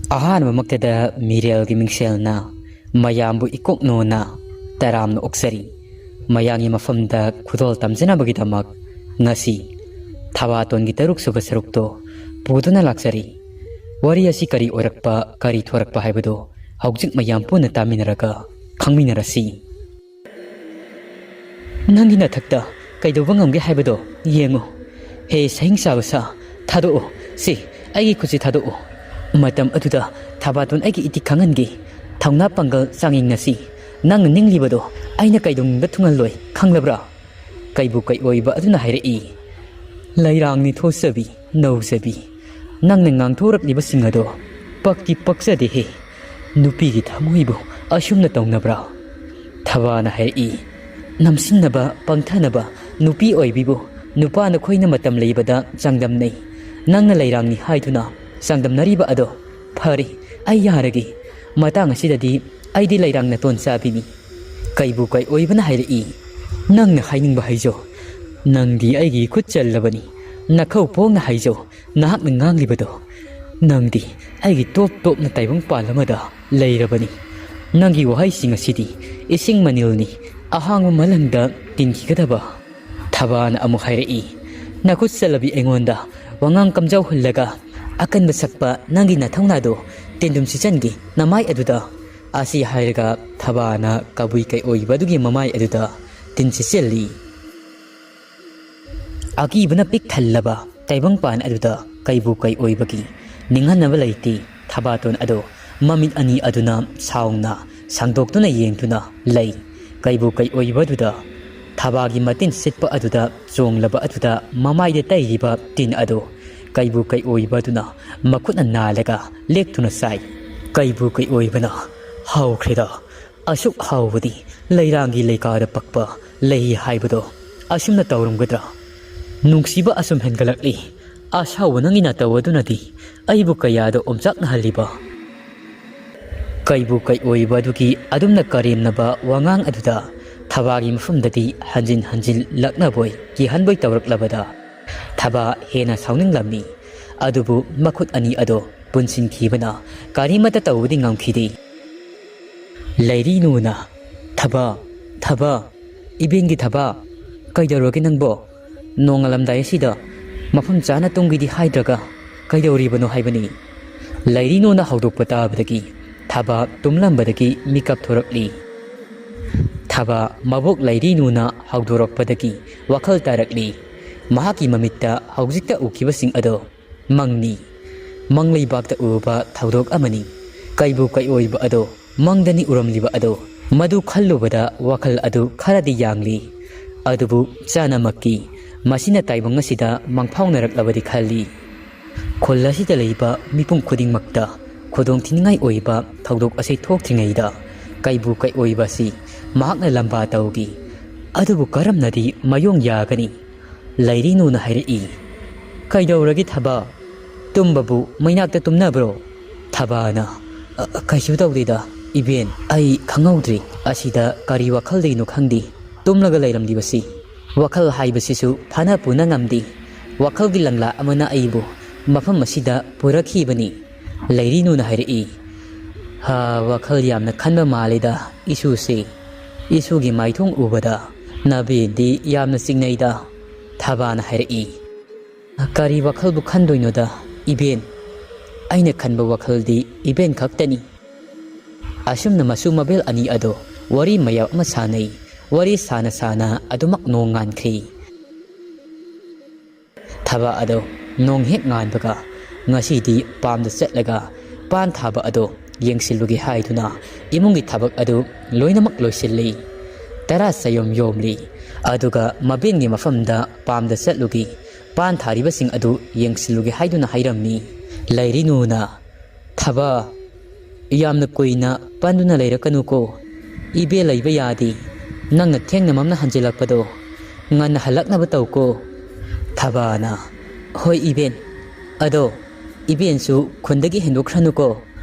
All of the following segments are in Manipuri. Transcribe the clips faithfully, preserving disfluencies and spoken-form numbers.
ꯑꯍꯥꯟꯕꯃꯛꯇꯗ ꯃꯤꯔꯦꯜꯒꯤ ꯃꯤꯡꯁꯦꯜꯅ ꯃꯌꯥꯝꯕꯨ ꯏꯀꯣꯛꯅꯣꯅ ꯇꯔꯥꯝꯅ ꯑꯣꯛꯆꯔꯤ꯫ ꯃꯌꯥꯝꯒꯤ ꯃꯐꯝꯗ ꯈꯨꯗꯣꯜ ꯇꯝꯖꯅꯕꯒꯤꯗꯃꯛ ꯉꯁꯤ ꯊꯕꯥꯇꯣꯟꯒꯤ ꯇꯔꯨꯛ ꯁꯨꯕ ꯁꯔꯨꯛꯇꯣ ꯄꯨꯗꯨꯅ ꯂꯥꯛꯆꯔꯤ꯫ ꯋꯥꯔꯤ ꯑꯁꯤ ꯀꯔꯤ ꯑꯣꯏꯔꯛꯄ, ꯀꯔꯤ ꯊꯣꯔꯛꯄ ꯍꯥꯏꯕꯗꯨ ꯍꯧꯖꯤꯛ ꯃꯌꯥꯝ ꯄꯨꯟꯅ ꯇꯥꯃꯤꯟꯅꯔꯒ ꯈꯪꯃꯤꯟꯅꯔꯁꯤ꯫ ꯅꯪꯒꯤ ꯅꯊꯛꯇ ꯀꯩꯗꯧꯕ ꯉꯝꯒꯦ ꯍꯥꯏꯕꯗꯣ ꯌꯦꯡꯉꯨ꯫ ꯍꯦ ꯁꯍꯤꯡ ꯆꯥꯕ ꯁꯥ, ꯊꯥꯗꯣꯛꯎ꯫ ꯁꯤ, ꯑꯩꯒꯤ ꯈꯨꯠꯁꯤ ꯊꯥꯗꯣꯛꯎ꯫ ꯃꯇꯝ ꯑꯗꯨꯗ ꯊꯕꯥꯇꯣꯟ ꯑꯩꯒꯤ ꯏꯇꯤꯛ ꯈꯪꯍꯟꯒꯦ꯫ ꯊꯧꯅꯥ ꯄꯥꯡꯒꯜ ꯆꯥꯡꯌꯦꯡꯅꯁꯤ꯫ ꯅꯪꯅ ꯅꯤꯡꯂꯤꯕꯗꯣ ꯑꯩꯅ ꯀꯩꯗꯧꯅꯨꯡꯗ ꯊꯨꯡꯍꯜꯂꯣꯏ, ꯈꯪꯂꯕ꯭ꯔꯥ? ꯀꯩꯕꯨ ꯀꯩꯑꯣꯏꯕ ꯑꯗꯨꯅ ꯍꯥꯏꯔꯛꯏ꯫ ꯂꯩꯔꯥꯡꯅꯤ ꯊꯣꯠꯆꯕꯤ, ꯅꯧꯖꯕꯤ, ꯅꯪꯅ ꯉꯥꯡꯊꯣꯔꯛꯂꯤꯕꯁꯤꯡ ꯑꯗꯣ ꯄꯛꯇꯤ ꯄꯛꯆꯗꯦꯍꯦ꯫ ꯅꯨꯄꯤꯒꯤ ꯊꯃꯣꯏꯕꯨ ꯑꯁꯨꯝꯅ ꯇꯧꯅꯕ꯭ꯔꯥ? ꯊꯕꯥꯅ ꯍꯥꯏꯔꯛꯏ꯫ ꯅꯝꯁꯤꯟꯅꯕ, ꯄꯪꯊꯅꯕ ꯅꯨꯄꯤ ꯑꯣꯏꯕꯤꯕꯨ ꯅꯨꯄꯥ ꯅꯈꯣꯏꯅ ꯃꯇꯝ ꯂꯩꯕꯗ ꯆꯥꯡꯗꯝꯅꯩ꯫ ꯅꯪꯅ ꯂꯩꯔꯥꯡꯅꯤ ꯍꯥꯏꯗꯨꯅ ꯆꯥꯡꯗꯝꯅꯔꯤꯕ ꯑꯗꯣ ꯐꯔꯦ, ꯑꯩ ꯌꯥꯔꯒꯦ꯫ ꯃꯇꯥꯡ ꯑꯁꯤꯗꯗꯤ ꯑꯩꯗꯤ ꯂꯩꯔꯥꯡ ꯅꯇꯣꯟ ꯆꯥꯕꯤꯅꯤ꯫ ꯀꯩꯕꯨ ꯀꯩꯑꯣꯏꯕꯅ ꯍꯥꯏꯔꯛꯏ꯫ ꯅꯪꯅ ꯍꯥꯏꯅꯤꯡꯕ ꯍꯥꯏꯖꯧ꯫ ꯅꯪꯗꯤ ꯑꯩꯒꯤ ꯈꯨꯠ ꯆꯜꯂꯕꯅꯤ꯫ ꯅꯈꯧ ꯄꯣꯡꯅ ꯍꯥꯏꯖꯧ꯫ ꯅꯍꯥꯛꯅ ꯉꯥꯡꯂꯤꯕꯗꯣ꯫ ꯅꯪꯗꯤ ꯑꯩꯒꯤ ꯇꯣꯞ ꯇꯣꯞꯅ ꯇꯥꯏꯕꯪꯄꯥꯟ ꯑꯃꯗ ꯂꯩꯔꯕꯅꯤ꯫ ꯅꯪꯒꯤ ꯋꯥꯍꯩꯁꯤꯡ ꯑꯁꯤꯗꯤ ꯏꯁꯤꯡ ꯃꯅꯤꯜꯅꯤ, ꯑꯍꯥꯡꯕ ꯃꯂꯪꯗ ꯇꯤꯟꯈꯤꯒꯗꯕ꯫ ꯊꯕꯥꯅ ꯑꯃꯨꯛ ꯍꯥꯏꯔꯛꯏ꯫ ꯅꯈꯨꯠ ꯆꯠꯂꯕꯤ ꯑꯩꯉꯣꯟꯗ ꯋꯥꯉꯥꯡ ꯀꯝꯖꯥꯎꯍꯜꯂꯒ ꯑꯀꯟꯕ ꯁꯛꯄ ꯅꯪꯒꯤ ꯅꯊꯧꯅꯥꯗꯣ ꯇꯤꯟꯗꯨꯝ ꯁꯤꯠꯆꯟꯒꯦ ꯅꯃꯥꯏ ꯑꯗꯨꯗ꯫ ꯑꯁꯤ ꯍꯥꯏꯔꯒ ꯊꯕꯥꯅ ꯀꯕꯨꯏ ꯀꯩꯑꯣꯏꯕꯗꯨꯒꯤ ꯃꯃꯥꯏ ꯑꯗꯨꯗ ꯇꯤꯟ ꯁꯤꯠꯆꯜꯂꯤ꯫ ꯑꯀꯤꯕꯅ ꯄꯤꯛ ꯊꯜꯂꯕ ꯇꯥꯏꯕꯪꯄꯥꯟ ꯑꯗꯨꯗ ꯀꯩꯕꯨ ꯀꯩꯑꯣꯏꯕꯒꯤ ꯅꯤꯡꯍꯟꯅꯕ ꯂꯩꯇꯦ꯫ ꯊꯕꯥꯇꯣꯟ ꯑꯗꯣ ꯃꯃꯤꯠ ꯑꯅꯤ ꯑꯗꯨꯅ ꯁꯥꯎꯅ ꯁꯥꯡꯗꯣꯛꯇꯨꯅ ꯌꯦꯡꯗꯨꯅ ꯂꯩ꯫ ꯀꯩꯕꯨ ꯀꯩꯑꯣꯏꯕꯗꯨꯗ ꯊꯕꯥꯒꯤ ꯃꯇꯤꯟ ꯁꯤꯠꯄ ꯑꯗꯨꯗ ꯆꯣꯡꯂꯕ ꯑꯗꯨꯗ ꯃꯃꯥꯏꯗ ꯇꯩꯔꯤꯕ ꯇꯤꯟ ꯑꯗꯨ ꯀꯩꯕꯨ ꯀꯩꯑꯣꯏꯕꯗꯨꯅ ꯃꯈꯨꯠꯅ ꯅꯥꯜꯂꯒ ꯂꯦꯛꯇꯨꯅ ꯆꯥꯏ꯫ ꯀꯩꯕꯨ ꯀꯩꯑꯣꯏꯕꯅ ꯍꯥꯎꯈ꯭ꯔꯦꯗ꯫ ꯑꯁꯨꯛ ꯍꯥꯎꯕꯗꯤ ꯂꯩꯔꯥꯡꯒꯤ ꯂꯩꯀꯥꯗ ꯄꯛꯄ ꯂꯩ ꯍꯥꯏꯕꯗꯣ ꯑꯁꯨꯝꯅ ꯇꯧꯔꯝꯒꯗ꯭ꯔꯥ? ꯅꯨꯡꯁꯤꯕ ꯑꯁꯨꯝ ꯍꯦꯟꯒꯠꯂꯛꯂꯤ꯫ ꯑꯁꯥꯎꯕ ꯅꯪꯒꯤ ꯅꯇꯧ ꯑꯗꯨꯅꯗꯤ ꯑꯩꯕꯨ ꯀꯌꯥꯗ ꯑꯣꯝꯆꯥꯛꯅꯍꯜꯂꯤꯕ? ꯀꯩꯕꯨ ꯀꯩꯑꯣꯏꯕ ꯑꯗꯨꯒꯤ ꯑꯗꯨꯝꯅ ꯀꯔꯦꯝꯅꯕ ꯋꯥꯉꯥꯡ ꯑꯗꯨꯗ ꯊꯕꯥꯒꯤ ꯃꯐꯝꯗꯗꯤ ꯍꯟꯖꯤꯟ ꯍꯟꯖꯤꯟ ꯂꯛꯅꯕꯣꯏ ꯀꯤꯍꯟꯕꯣꯏ ꯇꯧꯔꯛꯂꯕꯗ ꯊꯕꯥ ꯍꯦꯟꯅ ꯁꯥꯎꯅꯤꯡꯂꯝꯃꯤ꯫ ꯑꯗꯨꯕꯨ ꯃꯈꯨꯠ ꯑꯅꯤ ꯑꯗꯣ ꯄꯨꯟꯁꯤꯟꯈꯤꯕꯅ ꯀꯔꯤꯃꯠꯇ ꯇꯧꯕꯗꯤ ꯉꯝꯈꯤꯗꯦ꯫ ꯂꯩꯔꯤꯅꯨꯅ, "ꯊꯕ, ꯊꯕ, ꯏꯕꯦꯟꯒꯤ ꯊꯕ, ꯀꯩꯗꯧꯔꯒꯦ ꯅꯪꯕꯣ? ꯅꯣꯡꯉꯥꯜꯂꯝꯗꯥꯏ ꯑꯁꯤꯗ ꯃꯐꯝ ꯆꯥꯅ ꯇꯨꯝꯒꯦꯗꯤ ꯍꯥꯏꯗ꯭ꯔꯒ ꯀꯩꯗꯧꯔꯤꯕꯅꯣ?" ꯍꯥꯏꯕꯅꯤ꯫ ꯂꯩꯔꯤꯅꯨꯅ ꯍꯧꯗꯣꯛꯄ ꯇꯥꯕꯗꯒꯤ ꯊꯕ ꯇꯨꯝꯂꯝꯕꯗꯒꯤ ꯃꯤꯀꯞ ꯊꯣꯔꯛꯂꯤ꯫ ꯊꯕ ꯃꯕꯣꯛ ꯂꯩꯔꯤꯅꯨꯅ ꯍꯧꯗꯣꯔꯛꯄꯗꯒꯤ ꯋꯥꯈꯜ ꯇꯥꯔꯛꯂꯤ꯫ ꯃꯍꯥꯛꯀꯤ ꯃꯃꯤꯠꯇ ꯍꯧꯖꯤꯛꯇ ꯎꯈꯤꯕꯁꯤꯡ ꯑꯗꯣ ꯃꯪꯅꯤ꯫ ꯃꯪ ꯂꯩꯕꯥꯛꯇ ꯎꯕ ꯊꯧꯗꯣꯛ ꯑꯃꯅꯤ꯫ ꯀꯩꯕꯨ ꯀꯩꯑꯣꯏꯕ ꯑꯗꯣ, ꯃꯪꯗꯅꯤ ꯎꯔꯝꯂꯤꯕ ꯑꯗꯣ, ꯃꯗꯨ ꯈꯜꯂꯨꯕꯗ ꯋꯥꯈꯜ ꯑꯗꯨ ꯈꯔꯗꯤ ꯌꯥꯡꯂꯤ꯫ ꯑꯗꯨꯕꯨ ꯆꯥꯅꯃꯛꯀꯤ ꯃꯁꯤꯅ ꯇꯥꯏꯕꯪ ꯑꯁꯤꯗ ꯃꯪꯐꯥꯎꯅꯔꯛꯂꯕꯗꯤ ꯈꯜꯂꯤ꯫ ꯈꯨꯜ ꯑꯁꯤꯗ ꯂꯩꯕ ꯃꯤꯄꯨꯝ ꯈꯨꯗꯤꯡꯃꯛꯇ ꯈꯨꯗꯣꯡꯊꯤꯅꯤꯡꯉꯥꯏ ꯑꯣꯏꯕ ꯊꯧꯗꯣꯛ ꯑꯁꯤ ꯊꯣꯛꯇ꯭ꯔꯤꯉꯩꯗ ꯀꯩꯕꯨ ꯀꯩꯑꯣꯏꯕ ꯑꯁꯤ ꯃꯍꯥꯛꯅ ꯂꯝꯕꯥ ꯇꯧꯈꯤ꯫ ꯑꯗꯨꯕꯨ ꯀꯔꯝꯅꯗꯤ ꯃꯌꯣꯡ ꯌꯥꯒꯅꯤ? ꯂꯩꯔꯤꯅꯨꯅ ꯍꯥꯏꯔꯛꯏ꯫ "ꯀꯩꯗꯧꯔꯒꯦ ꯊꯕ? ꯇꯨꯝꯕꯕꯨ ꯃꯩꯅꯥꯛꯇ ꯇꯨꯝꯅꯕ꯭ꯔꯣ?" ꯊꯕꯥꯅ, "ꯑ, ꯀꯩꯁꯨ ꯇꯧꯗꯦꯗ, ꯏꯕꯦꯟ꯫ ꯑꯩ ꯈꯪꯍꯧꯗ꯭ꯔꯤ꯫ ꯑꯁꯤꯗ ꯀꯔꯤ ꯋꯥꯈꯜꯗꯒꯤꯅꯣ ꯈꯪꯗꯦ ꯇꯨꯝꯂꯒ ꯂꯩꯔꯝꯂꯤꯕꯁꯤ꯫ ꯋꯥꯈꯜ ꯍꯥꯏꯕꯁꯤꯁꯨ ꯐꯅ ꯄꯨꯅ ꯉꯝꯗꯦ꯫ ꯋꯥꯈꯜꯒꯤ ꯂꯪꯂꯥ ꯑꯃꯅ ꯑꯩꯕꯨ ꯃꯐꯝ ꯑꯁꯤꯗ ꯄꯨꯔꯛꯈꯤꯕꯅꯤ꯫" ꯂꯩꯔꯤꯅꯨꯅ ꯍꯥꯏꯔꯛꯏ꯫ "ꯍꯥ, ꯋꯥꯈꯜ ꯌꯥꯝꯅ ꯈꯟꯕ ꯃꯥꯜꯂꯤꯗ ꯏꯁꯨꯁꯦ꯫ ꯏꯁꯨꯒꯤ ꯃꯥꯏꯊꯣꯡ ꯎꯕꯗ ꯅꯕꯦꯟꯗꯤ ꯌꯥꯝꯅ ꯆꯤꯡꯅꯩꯗ꯫" ꯊꯕꯥꯅ ꯍꯥꯏꯔꯛꯏ꯫ "ꯀꯔꯤ ꯋꯥꯈꯜꯕꯨ ꯈꯟꯗꯣꯏꯅꯣꯗ, ꯏꯕꯦꯟ? ꯑꯩꯅ ꯈꯟꯕ ꯋꯥꯈꯜꯗꯤ ꯏꯕꯦꯟ ꯈꯛꯇꯅꯤ꯫" ꯑꯁꯨꯝꯅ ꯃꯁꯨ ꯃꯕꯦꯜ ꯑꯅꯤ ꯑꯗꯣ ꯋꯥꯔꯤ ꯃꯌꯥꯝ ꯑꯃ ꯁꯥꯟꯅꯩ꯫ ꯋꯥꯔꯤ ꯁꯥꯅ ꯁꯥꯅ ꯑꯗꯨꯃꯛ ꯅꯣꯡ ꯉꯥꯟꯈ꯭ꯔꯦ꯫ ꯊꯕ ꯑꯗꯣ ꯅꯣꯡ ꯍꯦꯛ ꯉꯥꯟꯕꯒ ꯉꯁꯤꯗꯤ ꯄꯥꯝꯗ ꯆꯠꯂꯒ ꯄꯥꯟ ꯊꯥꯕ ꯑꯗꯣ ꯌꯦꯡꯁꯤꯜꯂꯨꯒꯦ ꯍꯥꯏꯗꯨꯅ ꯏꯃꯨꯡꯒꯤ ꯊꯕꯛ ꯑꯗꯨ ꯂꯣꯏꯅꯃꯛ ꯂꯣꯏꯁꯤꯜꯂꯤ꯫ ꯇꯔꯥ ꯆꯌꯣꯝ ꯌꯣꯝꯂꯤ꯫ ꯑꯗꯨꯒ ꯃꯕꯦꯟꯒꯤ ꯃꯐꯝꯗ ꯄꯥꯝꯗ ꯆꯠꯂꯨꯒꯦ, ꯄꯥꯟ ꯊꯥꯔꯤꯕꯁꯤꯡ ꯑꯗꯨ ꯌꯦꯡꯁꯤꯜꯂꯨꯒꯦ ꯍꯥꯏꯗꯨꯅ ꯍꯥꯏꯔꯝꯃꯤ꯫ ꯂꯩꯔꯤꯅꯨꯅ, "ꯊꯕ, ꯌꯥꯝꯅ ꯀꯨꯏꯅ ꯄꯟꯗꯨꯅ ꯂꯩꯔꯛꯀꯅꯨꯀꯣ꯫ ꯏꯕꯦꯟ ꯂꯩꯕ ꯌꯥꯗꯦ꯫ ꯅꯪꯅ ꯊꯦꯡꯅ ꯃꯝꯅ ꯍꯟꯖꯤꯜꯂꯛꯄꯗꯣ ꯉꯟꯅ ꯍꯜꯂꯛꯅꯕ ꯇꯧꯀꯣ꯫" ꯊꯕꯥꯅ, "ꯍꯣꯏ ꯏꯕꯦꯟ꯫ ꯑꯗꯣ ꯏꯕꯦꯟꯁꯨ ꯈꯨꯟꯗꯒꯤ ꯍꯦꯟꯗꯣꯛꯈ꯭ꯔꯅꯨꯀꯣ꯫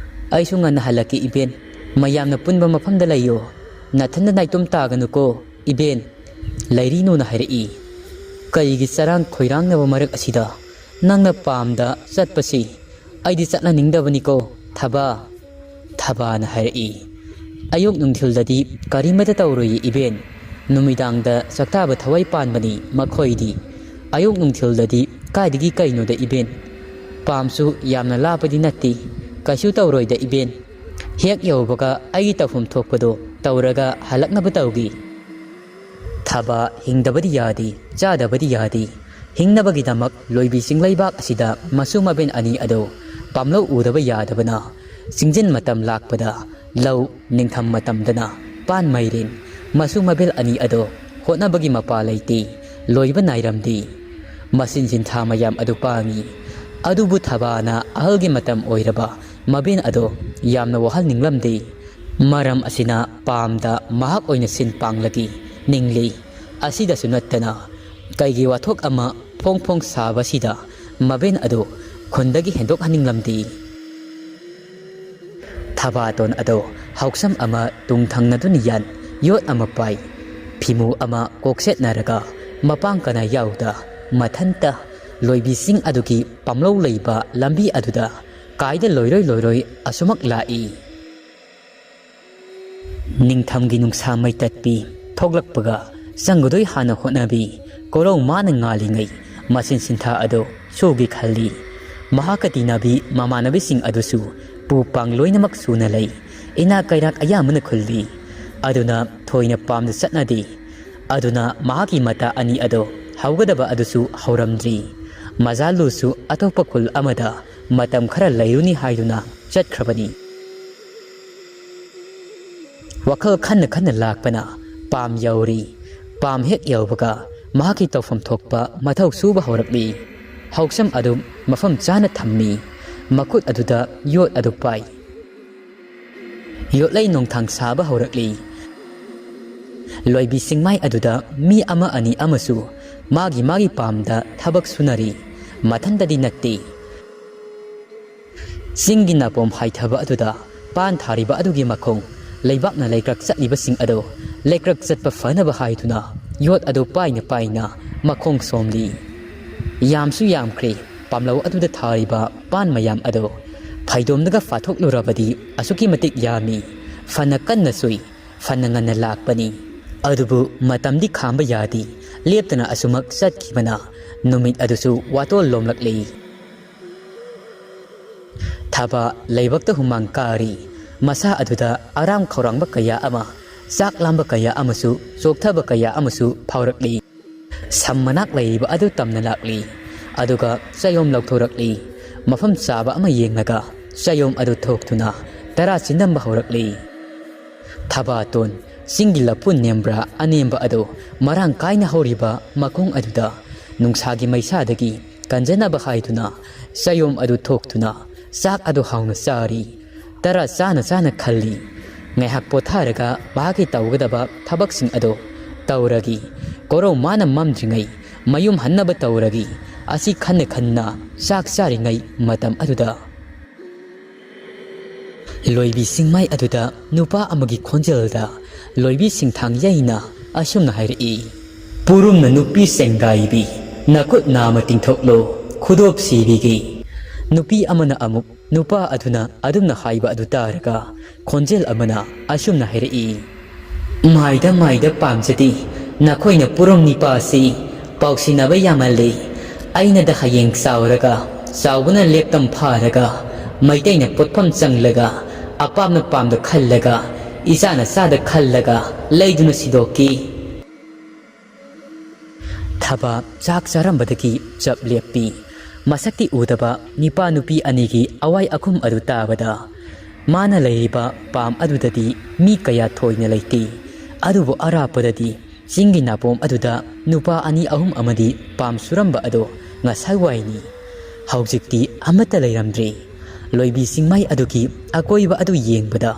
ꯑꯩꯁꯨ ꯉꯟꯅ ꯍꯜꯂꯛꯀꯦ ꯏꯕꯦꯟ꯫ ꯃꯌꯥꯝꯅ ꯄꯨꯟꯕ ꯃꯐꯝꯗ ꯂꯩꯌꯣ꯫ ꯅꯊꯟꯗ ꯅꯥꯏꯇꯣꯝ ꯇꯥꯒꯅꯨꯀꯣ ꯏꯕꯦꯟ꯫" ꯂꯩꯔꯤꯅꯨꯅ ꯍꯥꯏꯔꯛꯏ꯫ "ꯀꯩꯒꯤ ꯆꯔꯥꯡ ꯈꯣꯏꯔꯥꯡꯅꯕ ꯃꯔꯛ ꯑꯁꯤꯗ ꯅꯪꯅ ꯄꯥꯝꯗ ꯆꯠꯄꯁꯤ? "ꯑꯩꯗꯤ ꯆꯠꯍꯟꯅꯤꯡꯗꯕꯅꯤꯀꯣ, ꯊꯕꯥ꯫" ꯊꯕꯥꯅ ꯍꯥꯏꯔꯛꯏ꯫ "ꯑꯌꯨꯛ ꯅꯨꯡꯊꯤꯜꯗꯗꯤ ꯀꯔꯤꯃꯇ ꯇꯧꯔꯣꯏꯌꯦ ꯏꯕꯦꯟ꯫ ꯅꯨꯃꯤꯗꯥꯡꯗ ꯆꯥꯛꯇꯥꯕ ꯊꯋꯥꯏ ꯄꯥꯟꯕꯅꯤ ꯃꯈꯣꯏꯗꯤ꯫ ꯑꯌꯨꯛ ꯅꯨꯡꯊꯤꯜꯗꯗꯤ ꯀꯥꯏꯗꯒꯤ ꯀꯩꯅꯣꯗ ꯏꯕꯦꯟ? ꯄꯥꯝꯁꯨ ꯌꯥꯝꯅ ꯂꯥꯞꯄꯗꯤ ꯅꯠꯇꯦ꯫ ꯀꯩꯁꯨ ꯇꯧꯔꯣꯏꯗ ꯏꯕꯦꯟ꯫ ꯍꯦꯛ ꯌꯧꯕꯒ ꯑꯩꯒꯤ ꯇꯧꯐꯝ ꯊꯣꯛꯄꯗꯣ ꯇꯧꯔꯒ ꯍꯜꯂꯛꯅꯕ ꯇꯧꯒꯦ꯫" ꯊꯕꯥ ꯍꯤꯡꯗꯕꯗꯤ ꯌꯥꯗꯦ, ꯆꯥꯗꯕꯗꯤ ꯌꯥꯗꯦ꯫ ꯍꯤꯡꯅꯕꯒꯤꯗꯃꯛ ꯂꯣꯏꯕꯤ ꯆꯤꯡꯂꯩꯕꯥꯛ ꯑꯁꯤꯗ ꯃꯁꯨ ꯃꯕꯦꯟ ꯑꯅꯤ ꯑꯗꯨ ꯄꯥꯝꯂꯧ ꯎꯗꯕ ꯌꯥꯗꯕꯅ, ꯆꯤꯡꯖꯤꯟ ꯃꯇꯝ ꯂꯥꯛꯄꯗ ꯂꯧ, ꯅꯤꯡꯊꯝ ꯃꯇꯝꯗꯅ ꯄꯥꯟ ꯃꯩꯔꯦꯟ, ꯃꯁꯨ ꯃꯕꯦꯜ ꯑꯅꯤ ꯑꯗꯣ ꯍꯣꯠꯅꯕꯒꯤ ꯃꯄꯥ ꯂꯩꯇꯦ, ꯂꯣꯏꯕ ꯅꯥꯏꯔꯝꯗꯦ꯫ ꯃꯆꯤꯟ ꯆꯤꯟꯊꯥ ꯃꯌꯥꯝ ꯑꯗꯨ ꯄꯥꯡꯉꯤ꯫ ꯑꯗꯨꯕꯨ ꯊꯕꯥꯅ ꯑꯍꯜꯒꯤ ꯃꯇꯝ ꯑꯣꯏꯔꯕ ꯃꯕꯦꯟ ꯑꯗꯣ ꯌꯥꯝꯅ ꯋꯥꯍꯟꯅꯤꯡꯂꯝꯗꯦ꯫ ꯃꯔꯝ ꯑꯁꯤꯅ ꯄꯥꯝꯗ ꯃꯍꯥꯛ ꯑꯣꯏꯅ ꯁꯤꯟ ꯄꯥꯡꯂꯒꯤ ꯅꯤꯡꯂꯤ꯫ ꯑꯁꯤꯗꯁꯨ ꯅꯠꯇꯅ ꯀꯩꯒꯤ ꯋꯥꯊꯣꯛ ꯑꯃ ꯐꯣꯡ ꯐꯣꯡ ꯁꯥꯕꯁꯤꯗ ꯃꯕꯦꯟ ꯑꯗꯨ ꯈꯨꯟꯗꯒꯤ ꯍꯦꯟꯗꯣꯛꯍꯟꯅꯤꯡꯂꯝꯗꯦ꯫ ꯊꯕꯥꯇꯣꯟ ꯑꯗꯣ ꯍꯥꯎꯁꯝ ꯑꯃ ꯇꯨꯡ ꯊꯪꯅꯗꯨꯅ ꯌꯥꯟ ꯌꯣꯠ ꯑꯃ ꯄꯥꯏ꯫ ꯐꯤꯃꯨ ꯑꯃ ꯀꯣꯛ ꯁꯦꯠꯅꯔꯒ ꯃꯄꯥꯡ ꯀꯅꯥ ꯌꯥꯎꯗ ꯃꯊꯟꯇ ꯂꯣꯏꯕꯤꯁꯤꯡ ꯑꯗꯨꯒꯤ ꯄꯥꯝꯂꯧ ꯂꯩꯕ ꯂꯝꯕꯤ ꯑꯗꯨꯗ ꯀꯥꯏꯗ ꯂꯣꯏꯔꯣꯏ ꯂꯣꯏꯔꯣꯏ ꯑꯁꯨꯃꯛ ꯂꯥꯛꯏ꯫ ꯅꯤꯡꯊꯝꯒꯤ ꯅꯨꯡꯁꯥ ꯃꯩ ꯇꯠꯄꯤ ꯊꯣꯛꯂꯛꯄꯒ ꯆꯪꯒꯗꯣꯏ ꯍꯥꯟꯅ ꯍꯣꯠꯅꯕꯤ ꯀꯣꯔꯧ ꯃꯥꯅ ꯉꯥꯜꯂꯤꯉꯩ ꯃꯆꯤꯟ ꯁꯤꯟꯊꯥ ꯑꯗꯨ ꯁꯨꯒꯦ ꯈꯜꯂꯤ꯫ ꯃꯍꯥꯛꯀ ꯇꯤꯟꯅꯕꯤ ꯃꯃꯥꯟꯅꯕꯤꯁꯤꯡ ꯑꯗꯨꯁꯨ ꯄꯨ ꯄꯥꯡ ꯂꯣꯏꯅꯃꯛ ꯁꯨꯅ ꯂꯩ꯫ ꯏꯅꯥꯛ ꯀꯩꯔꯥꯛ ꯑꯌꯥꯝꯕꯅ ꯈꯨꯜꯂꯤ꯫ ꯑꯗꯨꯅ ꯊꯣꯏꯅ ꯄꯥꯝꯗ ꯆꯠꯅꯗꯦ꯫ ꯑꯗꯨꯅ ꯃꯍꯥꯛꯀꯤ ꯃꯇꯥ ꯑꯅꯤ ꯑꯗꯣ ꯍꯧꯒꯗꯕ ꯑꯗꯨꯁꯨ ꯍꯧꯔꯝꯗ꯭ꯔꯤ꯫ ꯃꯖꯥꯂꯨꯁꯨ ꯑꯇꯣꯞꯄ ꯈꯨꯜ ꯑꯃꯗ ꯃꯇꯝ ꯈꯔ ꯂꯩꯔꯨꯅꯤ ꯍꯥꯏꯗꯨꯅ ꯆꯠꯈ꯭ꯔꯕꯅꯤ꯫ ꯋꯥꯈꯜ ꯈꯟꯅ ꯈꯟꯅ ꯂꯥꯛꯄꯅ ꯄꯥꯝ ꯌꯧꯔꯤ꯫ ꯄꯥꯝ ꯍꯦꯛ ꯌꯧꯕꯒ ꯃꯍꯥꯛꯀꯤ ꯇꯧꯐꯝ ꯊꯣꯛꯄ ꯃꯊꯧ ꯁꯨꯕ ꯍꯧꯔꯛꯂꯤ꯫ ꯍꯧꯁꯝ ꯑꯗꯨ ꯃꯐꯝ ꯆꯥꯅ ꯊꯝꯃꯤ꯫ ꯃꯈꯨꯠ ꯑꯗꯨꯗ ꯌꯣꯠ ꯑꯗꯨ ꯄꯥꯏ꯫ ꯌꯣꯠꯂꯩ ꯅꯣꯡꯊꯥꯡ ꯁꯥꯕ ꯍꯧꯔꯛꯂꯤ꯫ ꯂꯣꯏꯕꯤ ꯆꯤꯡꯃꯥꯏ ꯑꯗꯨꯗ ꯃꯤ ꯑꯃ ꯑꯅꯤ ꯑꯃꯁꯨ ꯃꯥꯒꯤ ꯃꯥꯒꯤ ꯄꯥꯝꯗ ꯊꯕꯛ ꯁꯨꯅꯔꯤ꯫ ꯃꯊꯟꯇꯗꯤ ꯅꯠꯇꯦ꯫ ꯆꯤꯡꯒꯤ ꯅꯥꯄꯣꯝ ꯍꯥꯏꯊꯕ ꯑꯗꯨꯗ ꯄꯥꯟ ꯊꯥꯔꯤꯕ ꯑꯗꯨꯒꯤ ꯃꯈꯣꯡ ꯂꯩꯕꯥꯛꯅ ꯂꯩꯀ꯭ꯔꯛ ꯆꯠꯂꯤꯕꯁꯤꯡ ꯑꯗꯨ ꯂꯩꯀ꯭ꯔꯛ ꯆꯠꯄ ꯐꯅꯕ ꯍꯥꯏꯗꯨꯅ ꯌꯣꯠ ꯑꯗꯨ ꯄꯥꯏꯅ ꯄꯥꯏꯅ ꯃꯈꯣꯡ ꯁꯣꯝꯂꯤ꯫ ꯌꯥꯝꯁꯨ ꯌꯥꯝꯈ꯭ꯔꯦ꯫ ꯄꯥꯝꯂꯧ ꯑꯗꯨꯗ ꯊꯥꯔꯤꯕ ꯄꯥꯟ ꯃꯌꯥꯝ ꯑꯗꯣ ꯐꯩꯗꯣꯝꯗꯒ ꯐꯥꯊꯣꯛꯂꯨꯔꯕꯗꯤ ꯑꯁꯨꯛꯀꯤ ꯃꯇꯤꯛ ꯌꯥꯝꯃꯤ꯫ ꯐꯅ ꯀꯟꯅ ꯆꯨꯏ, ꯐꯅ ꯉꯟꯅ ꯂꯥꯛꯄꯅꯤ꯫ ꯑꯗꯨꯕꯨ ꯃꯇꯝꯗꯤ ꯈꯥꯝꯕ ꯌꯥꯗꯦ꯫ ꯂꯦꯞꯇꯅ ꯑꯁꯨꯃꯛ ꯆꯠꯈꯤꯕꯅ ꯅꯨꯃꯤꯠ ꯑꯗꯨꯁꯨ ꯋꯥꯇꯣꯜ ꯂꯣꯝꯂꯛꯂꯤ꯫ ꯊꯕꯥ ꯂꯩꯕꯛꯇ ꯍꯨꯃꯥꯡ ꯀꯥꯔꯤ꯫ ꯃꯁꯥ ꯑꯗꯨꯗ ꯑꯔꯥꯝ ꯈꯧꯔꯥꯡꯕ ꯀꯌꯥ ꯑꯃ, ꯆꯥꯛ ꯂꯥꯝꯕ ꯀꯌꯥ ꯑꯃꯁꯨ, ꯆꯣꯛꯊꯕ ꯀꯌꯥ ꯑꯃꯁꯨ ꯐꯥꯎꯔꯛꯂꯤ꯫ ꯁꯝ ꯃꯅꯥꯛ ꯂꯩꯔꯤꯕ ꯑꯗꯨ ꯇꯝꯅ ꯂꯥꯛꯂꯤ꯫ ꯑꯗꯨꯒ ꯆꯌꯣꯝ ꯂꯧꯊꯣꯔꯛꯂꯤ꯫ ꯃꯐꯝ ꯆꯥꯕ ꯑꯃ ꯌꯦꯡꯂꯒ ꯆꯌꯣꯝ ꯑꯗꯨ ꯊꯣꯛꯇꯨꯅ ꯇꯔꯥ ꯆꯤꯟꯗꯝꯕ ꯍꯧꯔꯛꯂꯤ꯫ ꯊꯕꯥꯇꯣꯟ, ꯆꯤꯡꯒꯤ ꯂꯐꯨ ꯅꯦꯝꯕ꯭ꯔꯥ ꯑꯅꯦꯝꯕ ꯑꯗꯨ ꯃꯔꯥꯡ ꯀꯥꯏꯅ ꯍꯧꯔꯤꯕ ꯃꯈꯣꯡ ꯑꯗꯨꯗ ꯅꯨꯡꯁꯥꯒꯤ ꯃꯩꯁꯥꯗꯒꯤ ꯀꯟꯖꯅꯕ ꯍꯥꯏꯗꯨꯅ ꯆꯌꯣꯝ ꯑꯗꯨ ꯊꯣꯛꯇꯨꯅ ꯆꯥꯛ ꯑꯗꯨ ꯍꯥꯎꯅ ꯆꯥꯔꯤ꯫ ꯇꯔꯥ ꯆꯥꯅ ꯆꯥꯅ ꯈꯜꯂꯤ꯫ ꯉꯥꯏꯍꯥꯛ ꯄꯣꯊꯥꯔꯒ ꯃꯍꯥꯛꯀꯤ ꯇꯧꯒꯗꯕ ꯊꯕꯛꯁꯤꯡ ꯑꯗꯨ ꯇꯧꯔꯒꯤ꯫ ꯀꯣꯔꯧ ꯃꯥꯅ ꯃꯝꯗ꯭ꯔꯤꯉꯩ ꯃꯌꯨꯝ ꯍꯟꯅꯕ ꯇꯧꯔꯒꯤ꯫ ꯑꯁꯤ ꯈꯟꯅ ꯈꯟꯅ ꯆꯥꯛ ꯆꯥꯔꯤꯉꯩ ꯃꯇꯝ ꯑꯗꯨꯗ ꯂꯣꯏꯕꯤ ꯁꯤꯡꯃꯥꯏ ꯑꯗꯨꯗ ꯅꯨꯄꯥ ꯑꯃꯒꯤ ꯈꯣꯟꯖꯦꯜꯗ ꯂꯣꯏꯕꯤ ꯁꯤꯡꯊꯥꯡ ꯌꯩꯅ ꯑꯁꯨꯝꯅ ꯍꯥꯏꯔꯛꯏ, "ꯄꯨꯔꯨꯝꯅ ꯅꯨꯄꯤ ꯁꯦꯡꯒꯥꯏꯕꯤ, ꯅꯈꯨꯠ ꯅꯥꯃ ꯇꯤꯡꯊꯣꯛꯂꯣ, ꯈꯨꯗꯣꯞ ꯁꯤꯕꯤꯒꯤ"꯫ ꯅꯨꯄꯤ ꯑꯃꯅ ꯑꯃꯨꯛ ꯅꯨꯄꯥ ꯑꯗꯨꯅ ꯑꯗꯨꯝꯅ ꯍꯥꯏꯕ ꯑꯗꯨ ꯇꯥꯔꯒ ꯈꯣꯟꯖꯦꯜ ꯑꯃꯅ ꯑꯁꯨꯝꯅ ꯍꯥꯏꯔꯛꯏ, "ꯃꯥꯏꯗ ꯃꯥꯏꯗ ꯄꯥꯝꯖꯗꯦ, ꯅꯈꯣꯏꯅ ꯄꯨꯔꯝ ꯅꯤꯄꯥꯁꯤ ꯄꯥꯎꯁꯤꯟꯅꯕ ꯌꯥꯝꯃꯜꯂꯤ꯫ ꯑꯩꯅꯗ ꯍꯌꯦꯡ ꯆꯥꯎꯔꯒ, ꯆꯥꯎꯕꯅ ꯂꯦꯞꯇꯝ ꯐꯥꯔꯒ, ꯃꯩꯇꯩꯅ ꯄꯣꯠꯐꯝ ꯆꯪꯂꯒ, ꯑꯄꯥꯝꯅ ꯄꯥꯝꯗ ꯈꯜꯂꯒ, ꯏꯆꯥꯅ ꯆꯥꯗ ꯈꯜꯂꯒ ꯂꯩꯗꯨꯅ ꯁꯤꯗꯣꯛꯈꯤ"꯫ ꯊꯕꯥ ꯆꯥꯛ ꯆꯥꯔꯝꯕꯗꯒꯤ ꯆꯞ ꯂꯦꯞꯄꯤ꯫ ꯃꯁꯛꯇꯤ ꯎꯗꯕ ꯅꯤꯄꯥ ꯅꯨꯄꯤ ꯑꯅꯤꯒꯤ ꯑꯋꯥꯏ ꯑꯈꯨꯝ ꯑꯗꯨ ꯇꯥꯕꯗ, ꯃꯥꯅ ꯂꯩꯔꯤꯕ ꯄꯥꯝ ꯑꯗꯨꯗꯗꯤ ꯃꯤ ꯀꯌꯥ ꯊꯣꯏꯅ ꯂꯩꯇꯦ꯫ ꯑꯗꯨꯕꯨ ꯑꯔꯥꯞꯄꯗꯗꯤ ꯆꯤꯡꯒꯤ ꯅꯥꯄꯣꯝ ꯑꯗꯨꯗ ꯅꯨꯄꯥ ꯑꯅꯤ ꯑꯍꯨꯝ ꯑꯃꯗꯤ ꯄꯥꯝ ꯁꯨꯔꯝꯕ ꯑꯗꯣ ꯉꯁꯥꯏ ꯋꯥꯏꯅꯤ꯫ ꯍꯧꯖꯤꯛꯇꯤ ꯑꯃꯠꯇ ꯂꯩꯔꯝꯗ꯭ꯔꯦ꯫ ꯂꯣꯏꯕꯤ ꯆꯤꯡꯃꯥꯏ ꯑꯗꯨꯒꯤ ꯑꯀꯣꯏꯕ ꯑꯗꯨ ꯌꯦꯡꯕꯗ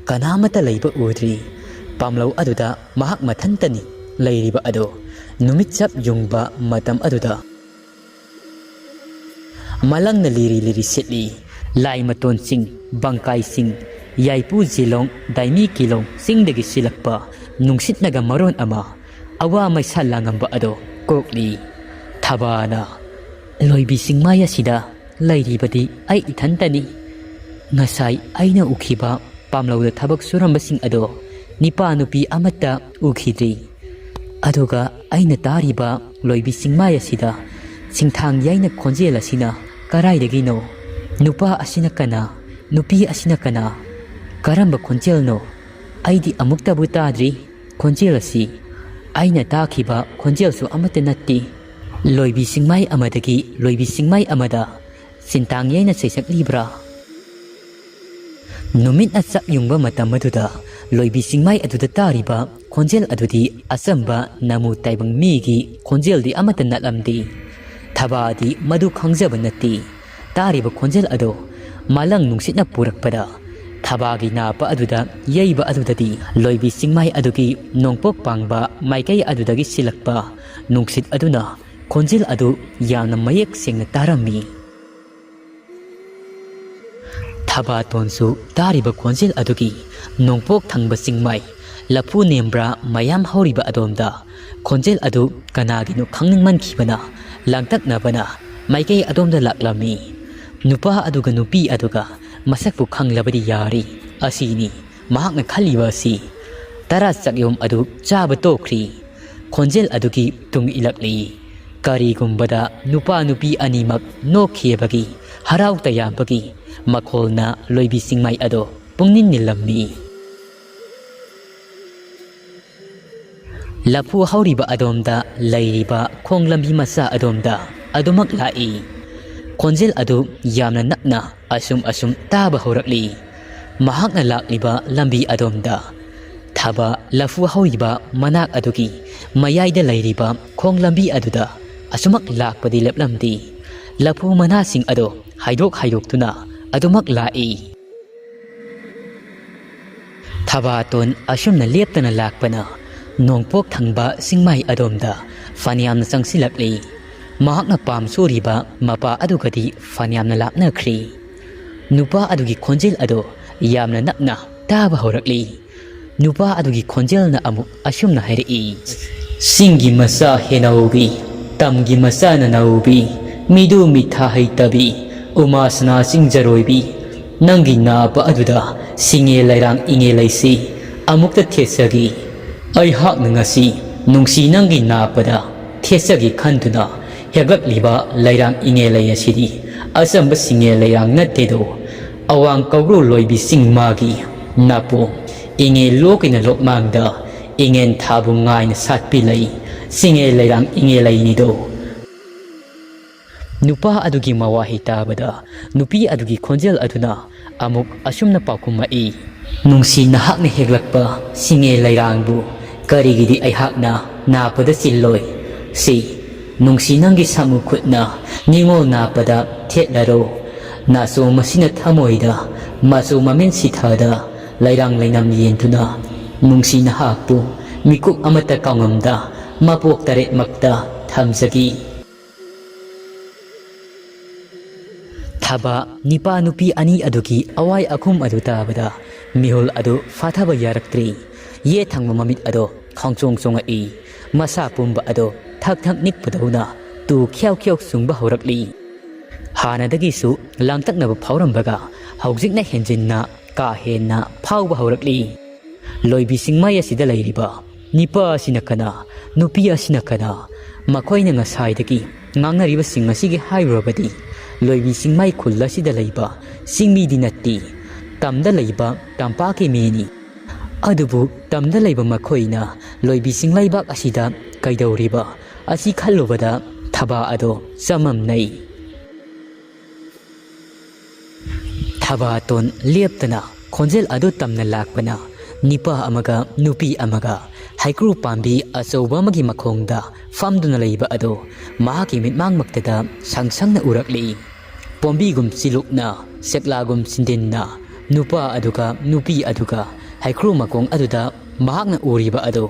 ꯀꯅꯥꯃꯠꯇ ꯂꯩꯕ ꯎꯗ꯭ꯔꯤ꯫ ꯄꯥꯝꯂꯧ ꯑꯗꯨꯗ ꯃꯍꯥꯛ ꯃꯊꯟꯇꯅꯤ ꯂꯩꯔꯤꯕ ꯑꯗꯣ꯫ ꯅꯨꯃꯤꯠ ꯆꯞ ꯌꯨꯡꯕ ꯃꯇꯝ ꯑꯗꯨꯗ ꯃꯂꯪꯅ ꯂꯤꯔꯤ ꯂꯤꯔꯤ ꯁꯤꯠꯂꯤ꯫ ꯂꯥꯏ ꯃꯇꯣꯟꯁꯤꯡ, ꯕꯪꯀꯥꯏꯁꯤꯡ, ꯌꯥꯏꯄꯨ ꯖꯤꯂꯣꯡ, ꯗꯥꯏꯃꯤ ꯀꯤꯂꯣꯡ ꯆꯤꯡꯗꯒꯤ ꯁꯤꯜꯂꯛꯄ ꯅꯨꯡꯁꯤꯠꯅꯒ ꯃꯔꯣꯟ ꯑꯃ ꯑꯋꯥ ꯃꯩꯁꯥ ꯂꯥꯡꯉꯝꯕ ꯑꯗꯣ ꯀꯣꯛꯂꯤ꯫ ꯊꯕꯥꯅ "ꯂꯣꯏꯕꯤ ꯆꯤꯡꯃꯥꯏ ꯑꯁꯤꯗ ꯂꯩꯔꯤꯕꯗꯤ ꯑꯩ ꯏꯊꯟꯇꯅꯤ꯫ ꯉꯁꯥꯏ ꯑꯩꯅ ꯎꯈꯤꯕ ꯄꯥꯝꯂꯧꯗ ꯊꯕꯛ ꯁꯨꯔꯝꯕꯁꯤꯡ ꯑꯗꯣ ꯅꯤꯄꯥ ꯅꯨꯄꯤ ꯑꯃꯠꯇ ꯎꯈꯤꯗ꯭ꯔꯤ꯫ ꯑꯗꯨꯒ ꯑꯩꯅ ꯇꯥꯔꯤꯕ ꯂꯣꯏꯕꯤ ꯆꯤꯡꯃꯥꯏ ꯑꯁꯤꯗ ꯁꯤꯡꯊꯥꯡ ꯌꯩꯅ ꯈꯣꯟꯖꯦꯜ ꯑꯁꯤꯅ ꯀꯔꯥꯏꯗꯒꯤꯅꯣ? ꯅꯨꯄꯥ ꯑꯁꯤꯅ ꯀꯅꯥ? ꯅꯨꯄꯤ ꯑꯁꯤꯅ ꯀꯅꯥ? ꯀꯔꯝꯕ ꯈꯣꯟꯖꯦꯜꯅꯣ? ꯑꯩꯗꯤ ꯑꯃꯨꯛꯇꯕꯨ ꯇꯥꯗ꯭ꯔꯤ ꯈꯣꯟꯖꯦꯜ ꯑꯁꯤ꯫ ꯑꯩꯅ ꯇꯥꯈꯤꯕ ꯈꯣꯟꯖꯦꯜꯁꯨ ꯑꯃꯠꯇ ꯅꯠꯇꯦ꯫ ꯂꯣꯏꯕꯤ ꯆꯤꯡꯃꯥꯏ ꯑꯃꯗꯒꯤ ꯂꯣꯏꯕꯤ ꯆꯤꯡꯃꯥꯏ ꯑꯃꯗ ꯁꯤꯟꯊꯥꯡ ꯌꯩꯅ ꯁꯩꯁꯛꯂꯤꯕ꯭ꯔꯥ?" ꯅꯨꯃꯤꯠꯅ ꯆꯞ ꯌꯨꯡꯕ ꯃꯇꯝ ꯑꯗꯨꯗ ꯂꯣꯏꯕꯤ ꯆꯤꯡꯃꯥꯏ ꯑꯗꯨꯗ ꯇꯥꯔꯤꯕ ꯈꯣꯟꯖꯦꯜ ꯑꯗꯨꯗꯤ ꯑꯆꯝꯕ ꯅꯃꯨ ꯇꯥꯏꯕꯪ ꯃꯤꯒꯤ ꯈꯣꯟꯖꯦꯜꯗꯤ ꯑꯃꯠꯇ ꯅꯠꯂꯝꯗꯦ꯫ ꯊꯕꯥꯗꯤ ꯃꯗꯨ ꯈꯪꯖꯕ ꯅꯠꯇꯦ꯫ ꯇꯥꯔꯤꯕ ꯈꯣꯟꯖꯦꯜ ꯑꯗꯣ ꯃꯥꯂꯪ ꯅꯨꯡꯁꯤꯠꯅ ꯄꯨꯔꯛꯄꯗ ꯊꯕꯥꯒꯤ ꯅꯥꯄ ꯑꯗꯨꯗ ꯌꯩꯕ ꯑꯗꯨꯗꯗꯤ ꯂꯣꯏꯕꯤ ꯆꯤꯡꯃꯥꯏ ꯑꯗꯨꯒꯤ ꯅꯣꯡꯄꯣꯛ ꯄꯥꯡꯕ ꯃꯥꯏꯀꯩ ꯑꯗꯨꯗꯒꯤ ꯁꯤꯜꯂꯛꯄ ꯅꯨꯡꯁꯤꯠ ꯑꯗꯨꯅ ꯈꯣꯟꯖꯦꯜ ꯑꯗꯨ ꯌꯥꯝꯅ ꯃꯌꯦꯛ ꯁꯦꯡꯅ ꯇꯥꯔꯝꯃꯤ꯫ ꯊꯕꯥꯇꯣꯟꯁꯨ ꯇꯥꯔꯤꯕ ꯈꯣꯟꯖꯦꯜ ꯑꯗꯨꯒꯤ ꯅꯣꯡꯄꯣꯛ ꯊꯪꯕ ꯆꯤꯡꯃꯥꯏ ꯂꯐꯨ ꯅꯦꯝꯕ꯭ꯔꯥ ꯃꯌꯥꯝ ꯍꯧꯔꯤꯕ ꯑꯗꯣꯝꯗ ꯈꯣꯟꯖꯦꯜ ꯑꯗꯨ ꯀꯅꯥꯒꯤꯅꯣ ꯈꯪꯅꯤꯡꯃꯟꯈꯤꯕꯅ ꯂꯥꯡꯇꯛꯅꯕꯅ ꯃꯥꯏꯀꯩ ꯑꯗꯣꯝꯗ ꯂꯥꯛꯂꯝꯃꯤ꯫ ꯅꯨꯄꯥ ꯑꯗꯨꯒ ꯅꯨꯄꯤ ꯑꯗꯨꯒ ꯃꯁꯛꯄꯨ ꯈꯪꯂꯕꯗꯤ ꯌꯥꯔꯤ꯫ ꯑꯁꯤꯅꯤ ꯃꯍꯥꯛꯅ ꯈꯜꯂꯤꯕ ꯑꯁꯤ꯫ ꯇꯔꯥ ꯆꯥꯛꯌꯣꯝ ꯑꯗꯨ ꯆꯥꯕ ꯇꯣꯛꯈ꯭ꯔꯤ꯫ ꯈꯣꯟꯖꯦꯜ ꯑꯗꯨꯒꯤ ꯇꯨꯡ ꯏꯜꯂꯛꯂꯤ꯫ ꯀꯔꯤꯒꯨꯝꯕꯗ ꯅꯨꯄꯥ ꯅꯨꯄꯤ ꯑꯅꯤꯃꯛ ꯅꯣꯛꯈꯤꯕꯒꯤ ꯍꯔꯥꯎ ꯇꯌꯥꯝꯕꯒꯤ ꯃꯈꯣꯜꯅ ꯂꯣꯏꯕꯤ ꯆꯤꯡꯃꯥꯏ ꯑꯗꯣ ꯄꯨꯡꯅꯤꯜ ꯅꯤꯜꯂꯝꯃꯤ꯫ ꯂꯐꯨ ꯍꯧꯔꯤꯕ ꯑꯗꯣꯝꯗ ꯂꯩꯔꯤꯕ ꯈꯣꯡ ꯂꯝꯕꯤ ꯃꯆꯥ ꯑꯗꯣꯝꯗ ꯑꯗꯨꯃꯛ ꯂꯥꯛꯏ꯫ ꯈꯣꯟꯖꯦꯜ ꯑꯗꯨ ꯌꯥꯝꯅ ꯅꯛꯅ ꯑꯁꯨꯝ ꯑꯁꯨꯝ ꯇꯥꯕ ꯍꯧꯔꯛꯂꯤ꯫ ꯃꯍꯥꯛꯅ ꯂꯥꯛꯂꯤꯕ ꯂꯝꯕꯤ ꯑꯗꯣꯝꯗ ꯊꯕ ꯂꯐꯨ ꯍꯧꯔꯤꯕ ꯃꯅꯥꯛ ꯑꯗꯨꯒꯤ ꯃꯌꯥꯏꯗ ꯂꯩꯔꯤꯕ ꯈꯣꯡ ꯂꯝꯕꯤ ꯑꯗꯨꯗ ꯑꯁꯨꯃꯛ ꯂꯥꯛꯄꯗꯤ ꯂꯦꯞꯂꯝꯗꯦ꯫ ꯂꯐꯨ ꯃꯅꯥꯁꯤꯡ ꯑꯗꯣ ꯍꯥꯏꯗꯣꯛ ꯍꯥꯏꯗꯣꯛꯇꯨꯅ ꯑꯗꯨꯃꯛ ꯂꯥꯛꯏ꯫ ꯊꯕꯥꯇꯣꯟ ꯑꯁꯨꯝꯅ ꯂꯦꯞꯇꯅ ꯂꯥꯛꯄꯅ ꯅꯣꯡꯄꯣꯛ ꯊꯪꯕ ꯆꯤꯡꯃꯥꯏ ꯑꯗꯣꯝꯗ ꯐꯅꯌꯥꯝꯅ ꯆꯪꯁꯤꯜꯂꯛꯂꯤ꯫ ꯃꯍꯥꯛꯅ ꯄꯥꯝ ꯁꯨꯔꯤꯕ ꯃꯄꯥ ꯑꯗꯨꯒꯗꯤ ꯐꯅꯌꯥꯝꯅ ꯂꯥꯞꯅꯈ꯭ꯔꯤ꯫ ꯅꯨꯄꯥ ꯑꯗꯨꯒꯤ ꯈꯣꯟꯖꯦꯜ ꯑꯗꯨ ꯌꯥꯝꯅ ꯅꯛꯅ ꯇꯥꯕ ꯍꯧꯔꯛꯂꯤ꯫ ꯅꯨꯄꯥ ꯑꯗꯨꯒꯤ ꯈꯣꯟꯖꯦꯜꯅ ꯑꯃꯨꯛ ꯑꯁꯨꯝꯅ ꯍꯥꯏꯔꯛꯏ, "ꯆꯤꯡꯒꯤ ꯃꯆꯥ ꯍꯦꯅꯧꯕꯤ, ꯇꯝꯒꯤ ꯃꯆꯥ ꯅꯅꯧꯕꯤ, "ꯃꯤꯗꯨ ꯃꯤꯊꯥ ꯍꯩꯇꯕꯤ, ꯎꯃꯥꯁꯅꯥ ꯆꯤꯡꯖꯔꯣꯏꯕꯤ, ꯅꯪꯒꯤ ꯅꯥꯕ ꯑꯗꯨꯗ ꯁꯤꯡꯉꯦ ꯂꯩꯔꯥꯡ ꯏꯉꯦ ꯂꯩꯁꯤ ꯑꯃꯨꯛꯇ ꯊꯦꯠꯆꯒꯦ꯫ ꯑꯩꯍꯥꯛꯅ ꯉꯁꯤ ꯅꯨꯡꯁꯤ ꯅꯪꯒꯤ ꯅꯥꯕꯗ ꯊꯦꯠꯆꯒꯦ ꯈꯟꯗꯨꯅ ꯍꯦꯛꯂꯛꯂꯤꯕ ꯂꯩꯔꯥꯡ ꯏꯉꯦ ꯂꯩ ꯑꯁꯤꯗꯤ ꯑꯆꯝꯕ ꯁꯤꯡꯉꯦ ꯂꯩꯔꯥꯡ ꯅꯠꯇꯦꯗꯣ꯫ ꯑꯋꯥꯡ ꯀꯧꯔꯨ ꯂꯣꯏꯕꯤ ꯆꯤꯡ ꯃꯥꯒꯤ ꯅꯥꯄꯣꯝ ꯏꯉꯦ ꯂꯣꯛꯀꯤꯅ ꯂꯣꯛꯃꯥꯡꯗ ꯏꯉꯦꯟ ꯊꯥꯕꯨ ꯉꯥꯏꯅ ꯁꯥꯠꯄꯤ ꯂꯩ, ꯁꯤꯡꯉꯦ ꯂꯩꯔꯥꯡ ꯏꯉꯦ ꯂꯩꯅꯤꯗꯣ"꯫ ꯅꯨꯄꯥ ꯑꯗꯨꯒꯤ ꯃꯋꯥꯍꯩ ꯇꯥꯕꯗ ꯅꯨꯄꯤ ꯑꯗꯨꯒꯤ ꯈꯣꯟꯖꯦꯜ ꯑꯗꯨꯅ ꯑꯃꯨꯛ ꯑꯁꯨꯝꯅ ꯄꯥꯎꯈꯨꯝꯃꯛꯏ, "ꯅꯨꯡꯁꯤ ꯅꯍꯥꯛꯅ ꯍꯦꯛꯂꯛꯄ ꯁꯤꯡꯉꯦ ꯂꯩꯔꯥꯡꯕꯨ ꯀꯔꯤꯒꯤꯗꯤ ꯑꯩꯍꯥꯛꯅ ꯅꯥꯄꯗ ꯆꯤꯜꯂꯣꯏ? ꯁꯤ ꯅꯨꯡꯁꯤ ꯅꯪꯒꯤ ꯁꯥꯃꯨ ꯈꯨꯠꯅ ꯅꯤꯉꯣꯜ ꯅꯥꯄꯗ ꯊꯦꯠꯂꯔꯣ꯫ ꯅꯥꯆꯣꯝ ꯑꯁꯤꯅ ꯊꯃꯣꯏꯗ ꯃꯆꯨ ꯃꯃꯦꯟ ꯁꯤꯊꯗ ꯂꯩꯔꯥꯡ ꯂꯩꯅꯝ ꯌꯦꯟꯗꯨꯅ ꯅꯨꯡꯁꯤ ꯅꯍꯥꯛꯄꯨ ꯃꯤꯀꯨꯞ ꯑꯃꯠꯇ ꯀꯥꯎꯉꯝꯗ ꯃꯄꯣꯛ ꯇꯔꯦꯠꯃꯛꯇ ꯊꯝꯖꯒꯦ"꯫ ꯊꯕꯥ ꯅꯤꯄꯥ ꯅꯨꯄꯤ ꯑꯅꯤ ꯑꯗꯨꯒꯤ ꯑꯋꯥꯏ ꯑꯈꯨꯝ ꯑꯗꯨ ꯇꯥꯕꯗ ꯃꯤꯍꯨꯜ ꯑꯗꯨ ꯐꯥꯊꯕ ꯌꯥꯔꯛꯇ꯭ꯔꯦ꯫ ꯌꯦꯠ ꯊꯪꯕ ꯃꯃꯤꯠ ꯑꯗꯣ ꯈꯣꯡꯆꯣꯡ ꯆꯣꯡꯉꯛꯏ꯫ ꯃꯁꯥ ꯄꯨꯝꯕ ꯑꯗꯣ ꯊꯛ ꯊꯛ ꯅꯤꯛꯄꯗꯧꯅ ꯇꯨ ꯈ꯭ꯌꯥꯎ ꯈ꯭ꯌꯥꯎ ꯆꯨꯡꯕ ꯍꯧꯔꯛꯂꯤ꯫ ꯍꯥꯟꯅꯗꯒꯤꯁꯨ ꯂꯥꯡꯇꯛꯅꯕ ꯐꯥꯎꯔꯝꯕꯒ ꯍꯧꯖꯤꯛꯅ ꯍꯦꯟꯖꯤꯟꯅ ꯀꯥ ꯍꯦꯟꯅ ꯐꯥꯎꯕ ꯍꯧꯔꯛꯂꯤ꯫ ꯂꯣꯏꯕꯤ ꯆꯤꯡꯃꯥꯏ ꯑꯁꯤꯗ ꯂꯩꯔꯤꯕ ꯅꯤꯄꯥ ꯑꯁꯤꯅ ꯀꯅꯥ, ꯅꯨꯄꯤ ꯑꯁꯤꯅ ꯀꯅꯥ? ꯃꯈꯣꯏꯅ ꯉꯁꯥꯏꯗꯒꯤ ꯉꯥꯡꯅꯔꯤꯕꯁꯤꯡ ꯑꯁꯤꯒꯤ ꯍꯥꯏꯔꯨꯔꯕꯗꯤ ꯂꯣꯏꯕꯤ ꯆꯤꯡꯃꯥꯏ ꯈꯨꯜ ꯑꯁꯤꯗ ꯂꯩꯕ ꯆꯤꯡꯃꯤꯗꯤ ꯅꯠꯇꯦ, ꯇꯝꯗ ꯂꯩꯕ ꯇꯝꯄꯥꯛꯀꯤ ꯃꯤꯅꯤ꯫ ꯑꯗꯨꯕꯨ ꯇꯝꯗ ꯂꯩꯕ ꯃꯈꯣꯏꯅ ꯂꯣꯏꯕꯤ ꯆꯤꯡꯂꯩꯕꯥꯛ ꯑꯁꯤꯗ ꯀꯩꯗꯧꯔꯤꯕ ꯑꯁꯤ ꯈꯜꯂꯨꯕꯗ ꯊꯕꯥ ꯑꯗꯣ ꯆꯃꯝꯅꯩ꯫ ꯊꯕꯥꯇꯣꯟ ꯂꯦꯞꯇꯅ ꯈꯣꯟꯖꯦꯜ ꯑꯗꯨ ꯇꯝꯅ ꯂꯥꯛꯄꯅ ꯅꯤꯄꯥ ꯑꯃꯒ ꯅꯨꯄꯤ ꯑꯃꯒ ꯍꯩꯀ꯭ꯔꯨ ꯄꯥꯝꯕꯤ ꯑꯆꯧꯕ ꯑꯃꯒꯤ ꯃꯈꯣꯡꯗ ꯐꯝꯗꯨꯅ ꯂꯩꯕ ꯑꯗꯨ ꯃꯍꯥꯛꯀꯤ ꯃꯤꯠꯃꯥꯡꯃꯛꯇꯗ ꯁꯪ ꯁꯪꯅ ꯎꯔꯛꯂꯤ꯫ ꯄꯣꯝꯕꯤꯒꯨꯝ ꯆꯤꯂꯨꯛꯅ, ꯆꯦꯛꯂꯥꯒꯨꯝ ꯆꯤꯟꯗꯤꯟꯅ ꯅꯨꯄꯥ ꯑꯗꯨꯒ ꯅꯨꯄꯤ ꯑꯗꯨꯒ ꯍꯩꯀ꯭ꯔꯨ ꯃꯈꯣꯡ ꯑꯗꯨꯗ ꯃꯍꯥꯛꯅ ꯎꯔꯤꯕ ꯑꯗꯨ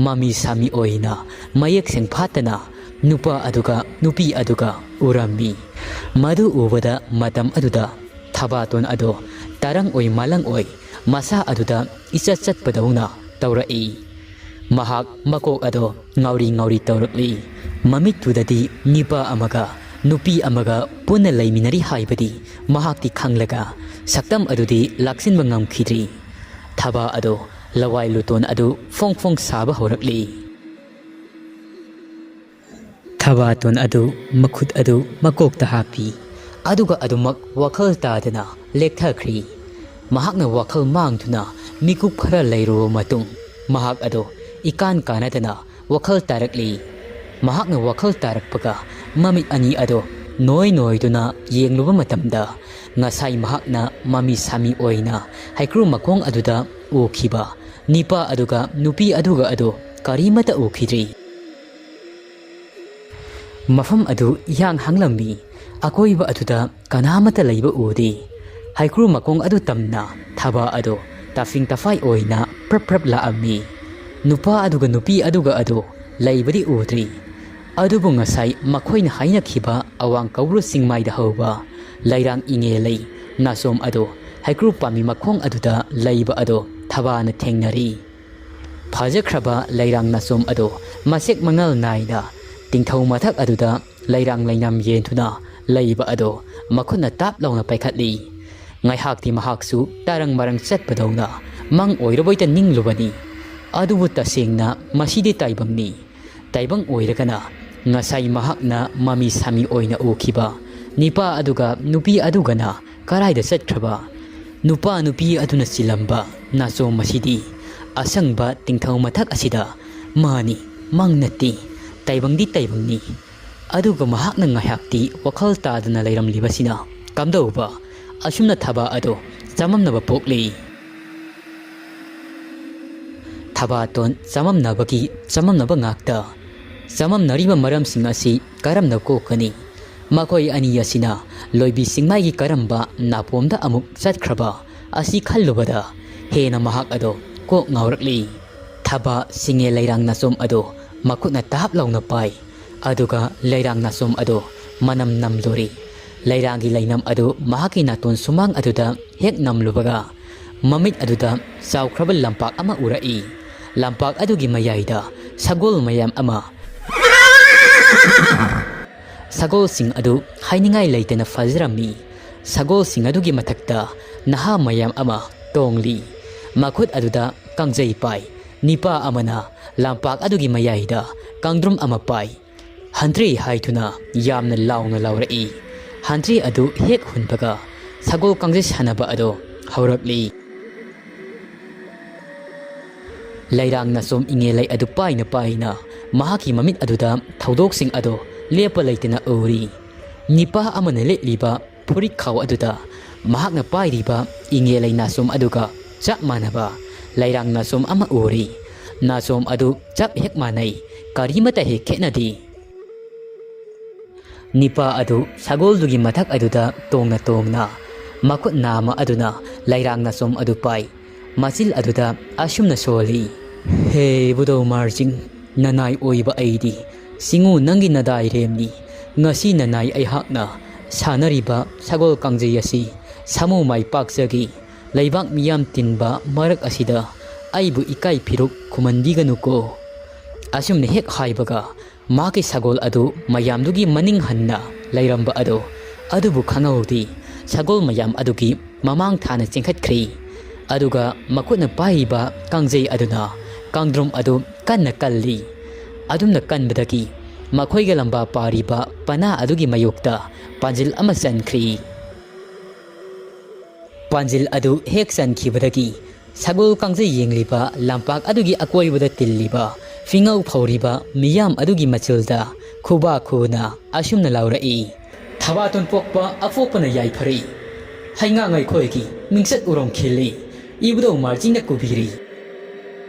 ꯃꯃꯤ ꯁꯥꯃꯤ ꯑꯣꯏꯅ ꯃꯌꯦꯛ ꯁꯦꯡꯐꯥꯠꯇꯅ ꯅꯨꯄꯥ ꯑꯗꯨꯒ ꯅꯨꯄꯤ ꯑꯗꯨꯒ ꯎꯔꯝꯃꯤ꯫ ꯃꯗꯨ ꯎꯕꯗ ꯃꯇꯝ ꯑꯗꯨꯗ ꯊꯕꯥꯇꯣꯟ ꯑꯗꯣ ꯇꯔꯪ ꯑꯣꯏ ꯃꯥꯂꯪ ꯑꯣꯏ ꯃꯁꯥ ꯑꯗꯨꯗ ꯏꯆꯠ ꯆꯠꯄꯗꯧꯅ ꯇꯧꯔꯛꯏ꯫ ꯃꯍꯥꯛ ꯃꯀꯣꯛ ꯑꯗꯣ ꯉꯥꯎꯔꯤ ꯉꯥꯎꯔꯤ ꯇꯧꯔꯛꯂꯤ꯫ ꯃꯃꯤꯠꯇꯨꯗꯗꯤ ꯅꯤꯄꯥ ꯑꯃꯒ ꯅꯨꯄꯤ ꯑꯃꯒ ꯄꯨꯟꯅ ꯂꯩꯃꯤꯟꯅꯔꯤ ꯍꯥꯏꯕꯗꯤ ꯃꯍꯥꯛꯇꯤ ꯈꯪꯂꯒ ꯁꯛꯇꯝ ꯑꯗꯨꯗꯤ ꯂꯥꯛꯁꯤꯟꯕ ꯉꯝꯈꯤꯗ꯭ꯔꯤ꯫ ꯊꯕꯥ ꯑꯗꯣ ꯂꯋꯥꯏ ꯂꯨꯇꯣꯟ ꯑꯗꯨ ꯐꯣꯡ ꯐꯣꯡ ꯁꯥꯕ ꯍꯧꯔꯛꯂꯤ꯫ ꯊꯕꯥꯇꯣꯟ ꯑꯗꯨ ꯃꯈꯨꯠ ꯑꯗꯨ ꯃꯀꯣꯛꯇ ꯍꯥꯞꯄꯤ꯫ ꯑꯗꯨꯒ ꯑꯗꯨꯃꯛ ꯋꯥꯈꯜ ꯇꯥꯗꯅ ꯂꯦꯛꯊꯈ꯭ꯔꯤ꯫ ꯃꯍꯥꯛꯅ ꯋꯥꯈꯜ ꯃꯥꯡꯗꯨꯅ ꯃꯤꯀꯨꯞ ꯈꯔ ꯂꯩꯔꯨꯕ ꯃꯇꯨꯡ, ꯃꯍꯥꯛ ꯑꯗꯨ ꯏꯀꯥꯟ ꯀꯥꯟꯅꯗꯅ ꯋꯥꯈꯜ ꯇꯥꯔꯛꯂꯤ꯫ ꯃꯍꯥꯛꯅ ꯋꯥꯈꯜ ꯇꯥꯔꯛꯄꯒ ꯃꯃꯤꯠ ꯑꯅꯤ ꯑꯗꯨ ꯅꯣꯏ ꯅꯣꯏꯗꯨꯅ ꯌꯦꯡꯂꯨꯕ ꯃꯇꯝꯗ, ꯉꯁꯥꯏ ꯃꯍꯥꯛꯅ ꯃꯃꯤ ꯁꯥꯃꯤ ꯑꯣꯏꯅ ꯍꯩꯀ꯭ꯔꯨ ꯃꯈꯣꯡ ꯑꯗꯨꯗ ꯎꯈꯤꯕ ꯅꯤꯄꯥ ꯑꯗꯨꯒ ꯅꯨꯄꯤ ꯑꯗꯨꯒ ꯑꯗꯨ ꯀꯔꯤꯃꯠꯇ ꯎꯈꯤꯗ꯭ꯔꯤ꯫ ꯃꯐꯝ ꯑꯗꯨ ꯏꯍꯥꯡ ꯍꯥꯡꯂꯝꯃꯤ꯫ ꯑꯀꯣꯏꯕ ꯑꯗꯨꯗ ꯀꯅꯥꯃꯠꯇ ꯂꯩꯕ ꯎꯗꯦ꯫ ꯍꯩꯀ꯭ꯔꯨ ꯃꯈꯣꯡ ꯑꯗꯨ ꯇꯝꯅ ꯊꯕꯥ ꯑꯗꯨ ꯇꯥꯐꯤꯡ ꯇꯐꯥꯏ ꯑꯣꯏꯅ ꯄ꯭ꯔꯞ ꯄ꯭ꯔꯞ ꯂꯥꯛꯑꯝꯃꯤ꯫ ꯅꯨꯄꯥ ꯑꯗꯨꯒ ꯅꯨꯄꯤ ꯑꯗꯨꯒ ꯑꯗꯨ ꯂꯩꯕꯗꯤ ꯎꯗ꯭ꯔꯤ꯫ ꯑꯗꯨꯕꯨ ꯉꯁꯥꯏ ꯃꯈꯣꯏꯅ ꯍꯥꯏꯅꯈꯤꯕ ꯑꯋꯥꯡ ꯀꯧꯕ꯭ꯔꯨ ꯆꯤꯡꯃꯥꯏꯗ ꯍꯧꯕ ꯂꯩꯔꯥꯡ ꯏꯉꯦ ꯂꯩ ꯅꯥꯆꯣꯝ ꯑꯗꯨ ꯍꯩꯀ꯭ꯔꯨ ꯄꯥꯝꯕꯤ ꯃꯈꯣꯡ ꯑꯗꯨꯗ ꯂꯩꯕ ꯑꯗꯨ ꯊꯕꯥꯅ ꯊꯦꯡꯅꯔꯤ꯫ ꯐꯖꯈ꯭ꯔꯕ ꯂꯩꯔꯥꯡ ꯅꯥꯆꯣꯝ ꯑꯗꯨ ꯃꯁꯦꯛ ꯃꯉꯥꯜ ꯅꯥꯏꯅ ꯇꯤꯡꯊꯧ ꯃꯊꯛ ꯑꯗꯨꯗ ꯂꯩꯔꯥꯡ ꯂꯩꯅꯝ ꯌꯦꯟꯗꯨꯅ ꯂꯩꯕ ꯑꯗꯨ ꯃꯈꯨꯠꯅ ꯇꯥꯞ ꯂꯥꯎꯅ ꯄꯥꯏꯈꯠꯂꯤ꯫ ꯉꯥꯏꯍꯥꯛꯇꯤ ꯃꯍꯥꯛꯁꯨ ꯇꯔꯪ ꯃꯔꯪ ꯆꯠꯄꯗꯧꯅ ꯃꯪ ꯑꯣꯏꯔꯕꯣꯏꯇ ꯅꯤꯡꯂꯨꯕꯅꯤ꯫ ꯑꯗꯨꯕꯨ ꯇꯁꯦꯡꯅ ꯃꯁꯤꯗꯤ ꯇꯥꯏꯕꯪꯅꯤ꯫ ꯇꯥꯏꯕꯪ ꯑꯣꯏꯔꯒꯅ ꯉꯁꯥꯏ ꯃꯍꯥꯛꯅ ꯃꯃꯤ ꯁꯥꯃꯤ ꯑꯣꯏꯅ ꯎꯈꯤꯕ ꯅꯤꯄꯥ ꯑꯗꯨꯒ ꯅꯨꯄꯤ ꯑꯗꯨꯒꯅ ꯀꯔꯥꯏꯗ ꯆꯠꯈ꯭ꯔꯕ? ꯅꯨꯄꯥ ꯅꯨꯄꯤ ꯑꯗꯨꯅ ꯆꯤꯜꯂꯝꯕ ꯅꯥꯆꯣꯝ ꯑꯁꯤꯗꯤ ꯑꯁꯪꯕ ꯇꯤꯡꯊꯧ ꯃꯊꯛ ꯑꯁꯤꯗ ꯃꯥꯅꯤ, ꯃꯪ ꯅꯠꯇꯦ, ꯇꯥꯏꯕꯪꯗꯤ ꯇꯥꯏꯕꯪꯅꯤ꯫ ꯑꯗꯨꯒ ꯃꯍꯥꯛꯅ ꯉꯥꯏꯍꯥꯛꯇꯤ ꯋꯥꯈꯜ ꯇꯥꯗꯅ ꯂꯩꯔꯝꯂꯤꯕꯁꯤꯅ ꯀꯝꯗꯧꯕ? ꯑꯁꯨꯝꯅ ꯊꯕꯥ ꯑꯗꯨ ꯆꯃꯝꯅꯕ ꯄꯣꯛꯂꯤ꯫ ꯊꯕꯥꯇꯣꯟ ꯆꯃꯝꯅꯕꯒꯤ ꯆꯃꯝꯅꯕ ꯉꯥꯛꯇ꯫ ꯆꯃꯝꯅꯔꯤꯕ ꯃꯔꯝꯁꯤꯡ ꯑꯁꯤ ꯀꯔꯝꯅ ꯀꯣꯛꯀꯅꯤ? ꯃꯈꯣꯏ ꯑꯅꯤ ꯑꯁꯤꯅ ꯂꯣꯏꯕꯤ ꯆꯤꯡꯃꯥꯏꯒꯤ ꯀꯔꯝꯕ ꯅꯥꯄꯣꯝꯗ ꯑꯃꯨꯛ ꯆꯠꯈ꯭ꯔꯕ ꯑꯁꯤ ꯈꯜꯂꯨꯕꯗ ꯍꯦꯟꯅ ꯃꯍꯥꯛ ꯑꯗꯣ ꯀꯣꯛ ꯉꯥꯎꯔꯛꯂꯤ꯫ ꯊꯕꯥ ꯁꯤꯡꯉꯦ ꯂꯩꯔꯥꯡ ꯅꯥꯆꯣꯝ ꯑꯗꯨ ꯃꯈꯨꯠꯅ ꯇꯥꯞ ꯂꯥꯎꯅ ꯄꯥꯏ, ꯑꯗꯨꯒ ꯂꯩꯔꯥꯡ ꯅꯥꯆꯣꯝ ꯑꯗꯨ ꯃꯅꯝ ꯅꯝꯂꯨꯔꯤ꯫ ꯂꯩꯔꯥꯡꯒꯤ ꯂꯩꯅꯝ ꯑꯗꯨ ꯃꯍꯥꯛꯀꯤ ꯅꯥꯇꯣꯟ ꯁꯨꯃꯥꯡ ꯑꯗꯨꯗ ꯍꯦꯛ ꯅꯝꯂꯨꯕꯒ, ꯃꯃꯤꯠ ꯑꯗꯨꯗ ꯆꯥꯎꯈ꯭ꯔꯕ ꯂꯝꯄꯥꯛ ꯑꯃ ꯎꯔꯛꯏ꯫ ꯂꯝꯄꯥꯛ ꯑꯗꯨꯒꯤ ꯃꯌꯥꯏꯗ ꯁꯒꯣꯜ ꯃꯌꯥꯝ ꯑꯃ ꯁꯒꯣꯜꯁꯤꯡ ꯑꯗꯨ ꯍꯥꯏꯅꯤꯡꯉꯥꯏ ꯂꯩꯇꯅ ꯐꯖꯔꯝꯃꯤ꯫ ꯁꯒꯣꯜꯁꯤꯡ ꯑꯗꯨꯒꯤ ꯃꯊꯛꯇ ꯅꯍꯥ ꯃꯌꯥꯝ ꯑꯃ ꯇꯣꯡꯂꯤ꯫ ꯃꯈꯨꯠ ꯑꯗꯨꯗ ꯀꯥꯡꯖꯩ ꯄꯥꯏ꯫ ꯅꯤꯄꯥ ꯑꯃꯅ ꯂꯝꯄꯥꯛ ꯑꯗꯨꯒꯤ ꯃꯌꯥꯏꯗ ꯀꯥꯡꯗ꯭ꯔꯨꯝ ꯑꯃ ꯄꯥꯏ꯫ "ꯍꯟꯗ꯭ꯔꯦ" ꯍꯥꯏꯗꯨꯅ ꯌꯥꯝꯅ ꯂꯥꯎꯅ ꯂꯥꯎꯔꯛꯏ꯫ ꯍꯟꯗ꯭ꯔꯦ ꯑꯗꯨ ꯍꯦꯛ ꯍꯨꯟꯕꯒ ꯁꯒꯣꯜ ꯀꯥꯡꯖꯩ ꯁꯥꯟꯅꯕ ꯑꯗꯨ ꯍꯧꯔꯛꯂꯤ꯫ ꯂꯩꯔꯥꯡꯅ ꯁꯨꯝ ꯏꯉꯦꯂꯩ ꯑꯗꯨ ꯄꯥꯏꯅ ꯄꯥꯏꯅ ꯃꯍꯥꯛꯀꯤ ꯃꯃꯤꯠ ꯑꯗꯨꯗ ꯊꯧꯗꯣꯛꯁꯤꯡ ꯑꯗꯨ ꯂꯦꯞꯄ ꯂꯩꯇꯅ ꯎꯔꯤ꯫ ꯅꯤꯄꯥ ꯑꯃꯅ ꯂꯤꯠꯂꯤꯕ ꯐꯨꯔꯤꯠ ꯈꯥꯎ ꯑꯗꯨꯗ ꯃꯍꯥꯛꯅ ꯄꯥꯏꯔꯤꯕ ꯏꯉꯦꯂꯩ ꯅꯥꯆꯣꯝ ꯑꯗꯨꯒ ꯆꯞ ꯃꯥꯟꯅꯕ ꯂꯩꯔꯥꯡ ꯅꯥꯆꯣꯝ ꯑꯃ ꯎꯔꯤ꯫ ꯅꯥꯆꯣꯝ ꯑꯗꯨ ꯆꯞ ꯍꯦꯛ ꯃꯥꯟꯅꯩ, ꯀꯔꯤꯃꯠꯇ ꯍꯦꯛ ꯈꯦꯠꯅꯗꯦ꯫ ꯅꯤꯄꯥ ꯑꯗꯨ ꯁꯒꯣꯜꯗꯨꯒꯤ ꯃꯊꯛ ꯑꯗꯨꯗ ꯇꯣꯡꯅ ꯇꯣꯡꯅ ꯃꯈꯨꯠ ꯅꯥꯝꯃ ꯑꯗꯨꯅ ꯂꯩꯔꯥꯡ ꯅꯥꯆꯣꯝ ꯑꯗꯨ ꯄꯥꯏ꯫ ꯃꯆꯤꯜ ꯑꯗꯨꯗ ꯑꯁꯨꯝꯅ ꯁꯣꯜꯂꯤ, "ꯍꯦ ꯏꯕꯨꯙꯧ ꯃꯥꯔꯖꯤꯡ, ꯅꯅꯥꯏ ꯑꯣꯏꯕ ꯑꯩꯗꯤ ꯆꯤꯡꯉꯨ ꯅꯪꯒꯤ ꯅꯗꯥꯏꯔꯦꯝꯅꯤ꯫ ꯉꯁꯤ ꯅꯅꯥꯏ ꯑꯩꯍꯥꯛꯅ ꯁꯥꯟꯅꯔꯤꯕ ꯁꯒꯣꯜ ꯀꯥꯡꯖꯩ ꯑꯁꯤ ꯁꯥꯃꯨ ꯃꯥꯏ ꯄꯥꯛꯆꯒꯦ꯫ ꯂꯩꯕꯥꯛ ꯃꯤꯌꯥꯝ ꯇꯤꯟꯕ ꯃꯔꯛ ꯑꯁꯤꯗ ꯑꯩꯕꯨ ꯏꯀꯥꯏ ꯐꯤꯔꯨꯛ ꯈꯨꯝꯍꯟꯕꯤꯒꯅꯨꯀꯣ"꯫ ꯑꯁꯨꯝꯅ ꯍꯦꯛ ꯍꯥꯏꯕꯒ ꯃꯍꯥꯛꯀꯤ ꯁꯒꯣꯜ ꯑꯗꯨ ꯃꯌꯥꯝꯗꯨꯒꯤ ꯃꯅꯤꯡ ꯍꯟꯅ ꯂꯩꯔꯝꯕ ꯑꯗꯨ ꯑꯗꯨꯕꯨ ꯈꯪꯍꯧꯗꯦ꯫ ꯁꯒꯣꯜ ꯃꯌꯥꯝ ꯑꯗꯨꯒꯤ ꯃꯃꯥꯡ ꯊꯥꯅ ꯆꯦꯟꯈꯠꯈ꯭ꯔꯦ꯫ ꯑꯗꯨꯒ ꯃꯈꯨꯠꯅ ꯄꯥꯏꯔꯤꯕ ꯀꯥꯡꯖꯩ ꯑꯗꯨꯅ ꯀꯥꯡꯗ꯭ꯔꯨꯝ ꯑꯗꯨ ꯀꯟꯅ ꯀꯜꯂꯤ꯫ ꯑꯗꯨꯝꯅ ꯀꯟꯕꯗꯒꯤ ꯃꯈꯣꯏꯒ ꯂꯝꯕꯥ ꯄꯥꯔꯤꯕ ꯄꯅꯥ ꯑꯗꯨꯒꯤ ꯃꯥꯌꯣꯛꯇ ꯄꯥꯟꯖꯤꯜ ꯑꯃ ꯆꯟꯈ꯭ꯔꯤ꯫ ꯄꯥꯟꯖꯤꯜ ꯑꯗꯨ ꯍꯦꯛ ꯆꯟꯈꯤꯕꯗꯒꯤ ꯁꯒꯣꯜ ꯀꯥꯡꯖꯩ ꯌꯦꯡꯂꯤꯕ ꯂꯝꯄꯥꯛ ꯑꯗꯨꯒꯤ ꯑꯀꯣꯏꯕꯗ ꯇꯤꯜꯂꯤꯕ ꯐꯤꯉꯧ ꯐꯧꯔꯤꯕ ꯃꯤꯌꯥꯝ ꯑꯗꯨꯒꯤ ꯃꯆꯤꯜꯗ ꯈꯨꯕꯥꯛ ꯈꯨꯅ ꯑꯁꯨꯝꯅ ꯂꯥꯎꯔꯛꯏ, "ꯊꯕꯥꯇꯣꯟ ꯄꯣꯛꯄ ꯑꯄꯣꯛꯄꯅ ꯌꯥꯏꯐꯔꯦ꯫ ꯍꯩꯉꯥꯡ ꯑꯩꯈꯣꯏꯒꯤ ꯃꯤꯡꯆꯠ ꯎꯔꯣꯡ ꯈꯤꯜꯂꯤ꯫ ꯏꯕꯨꯙꯧ ꯃꯥꯔꯖꯤꯡꯅ ꯀꯨꯕꯤꯔꯤ"꯫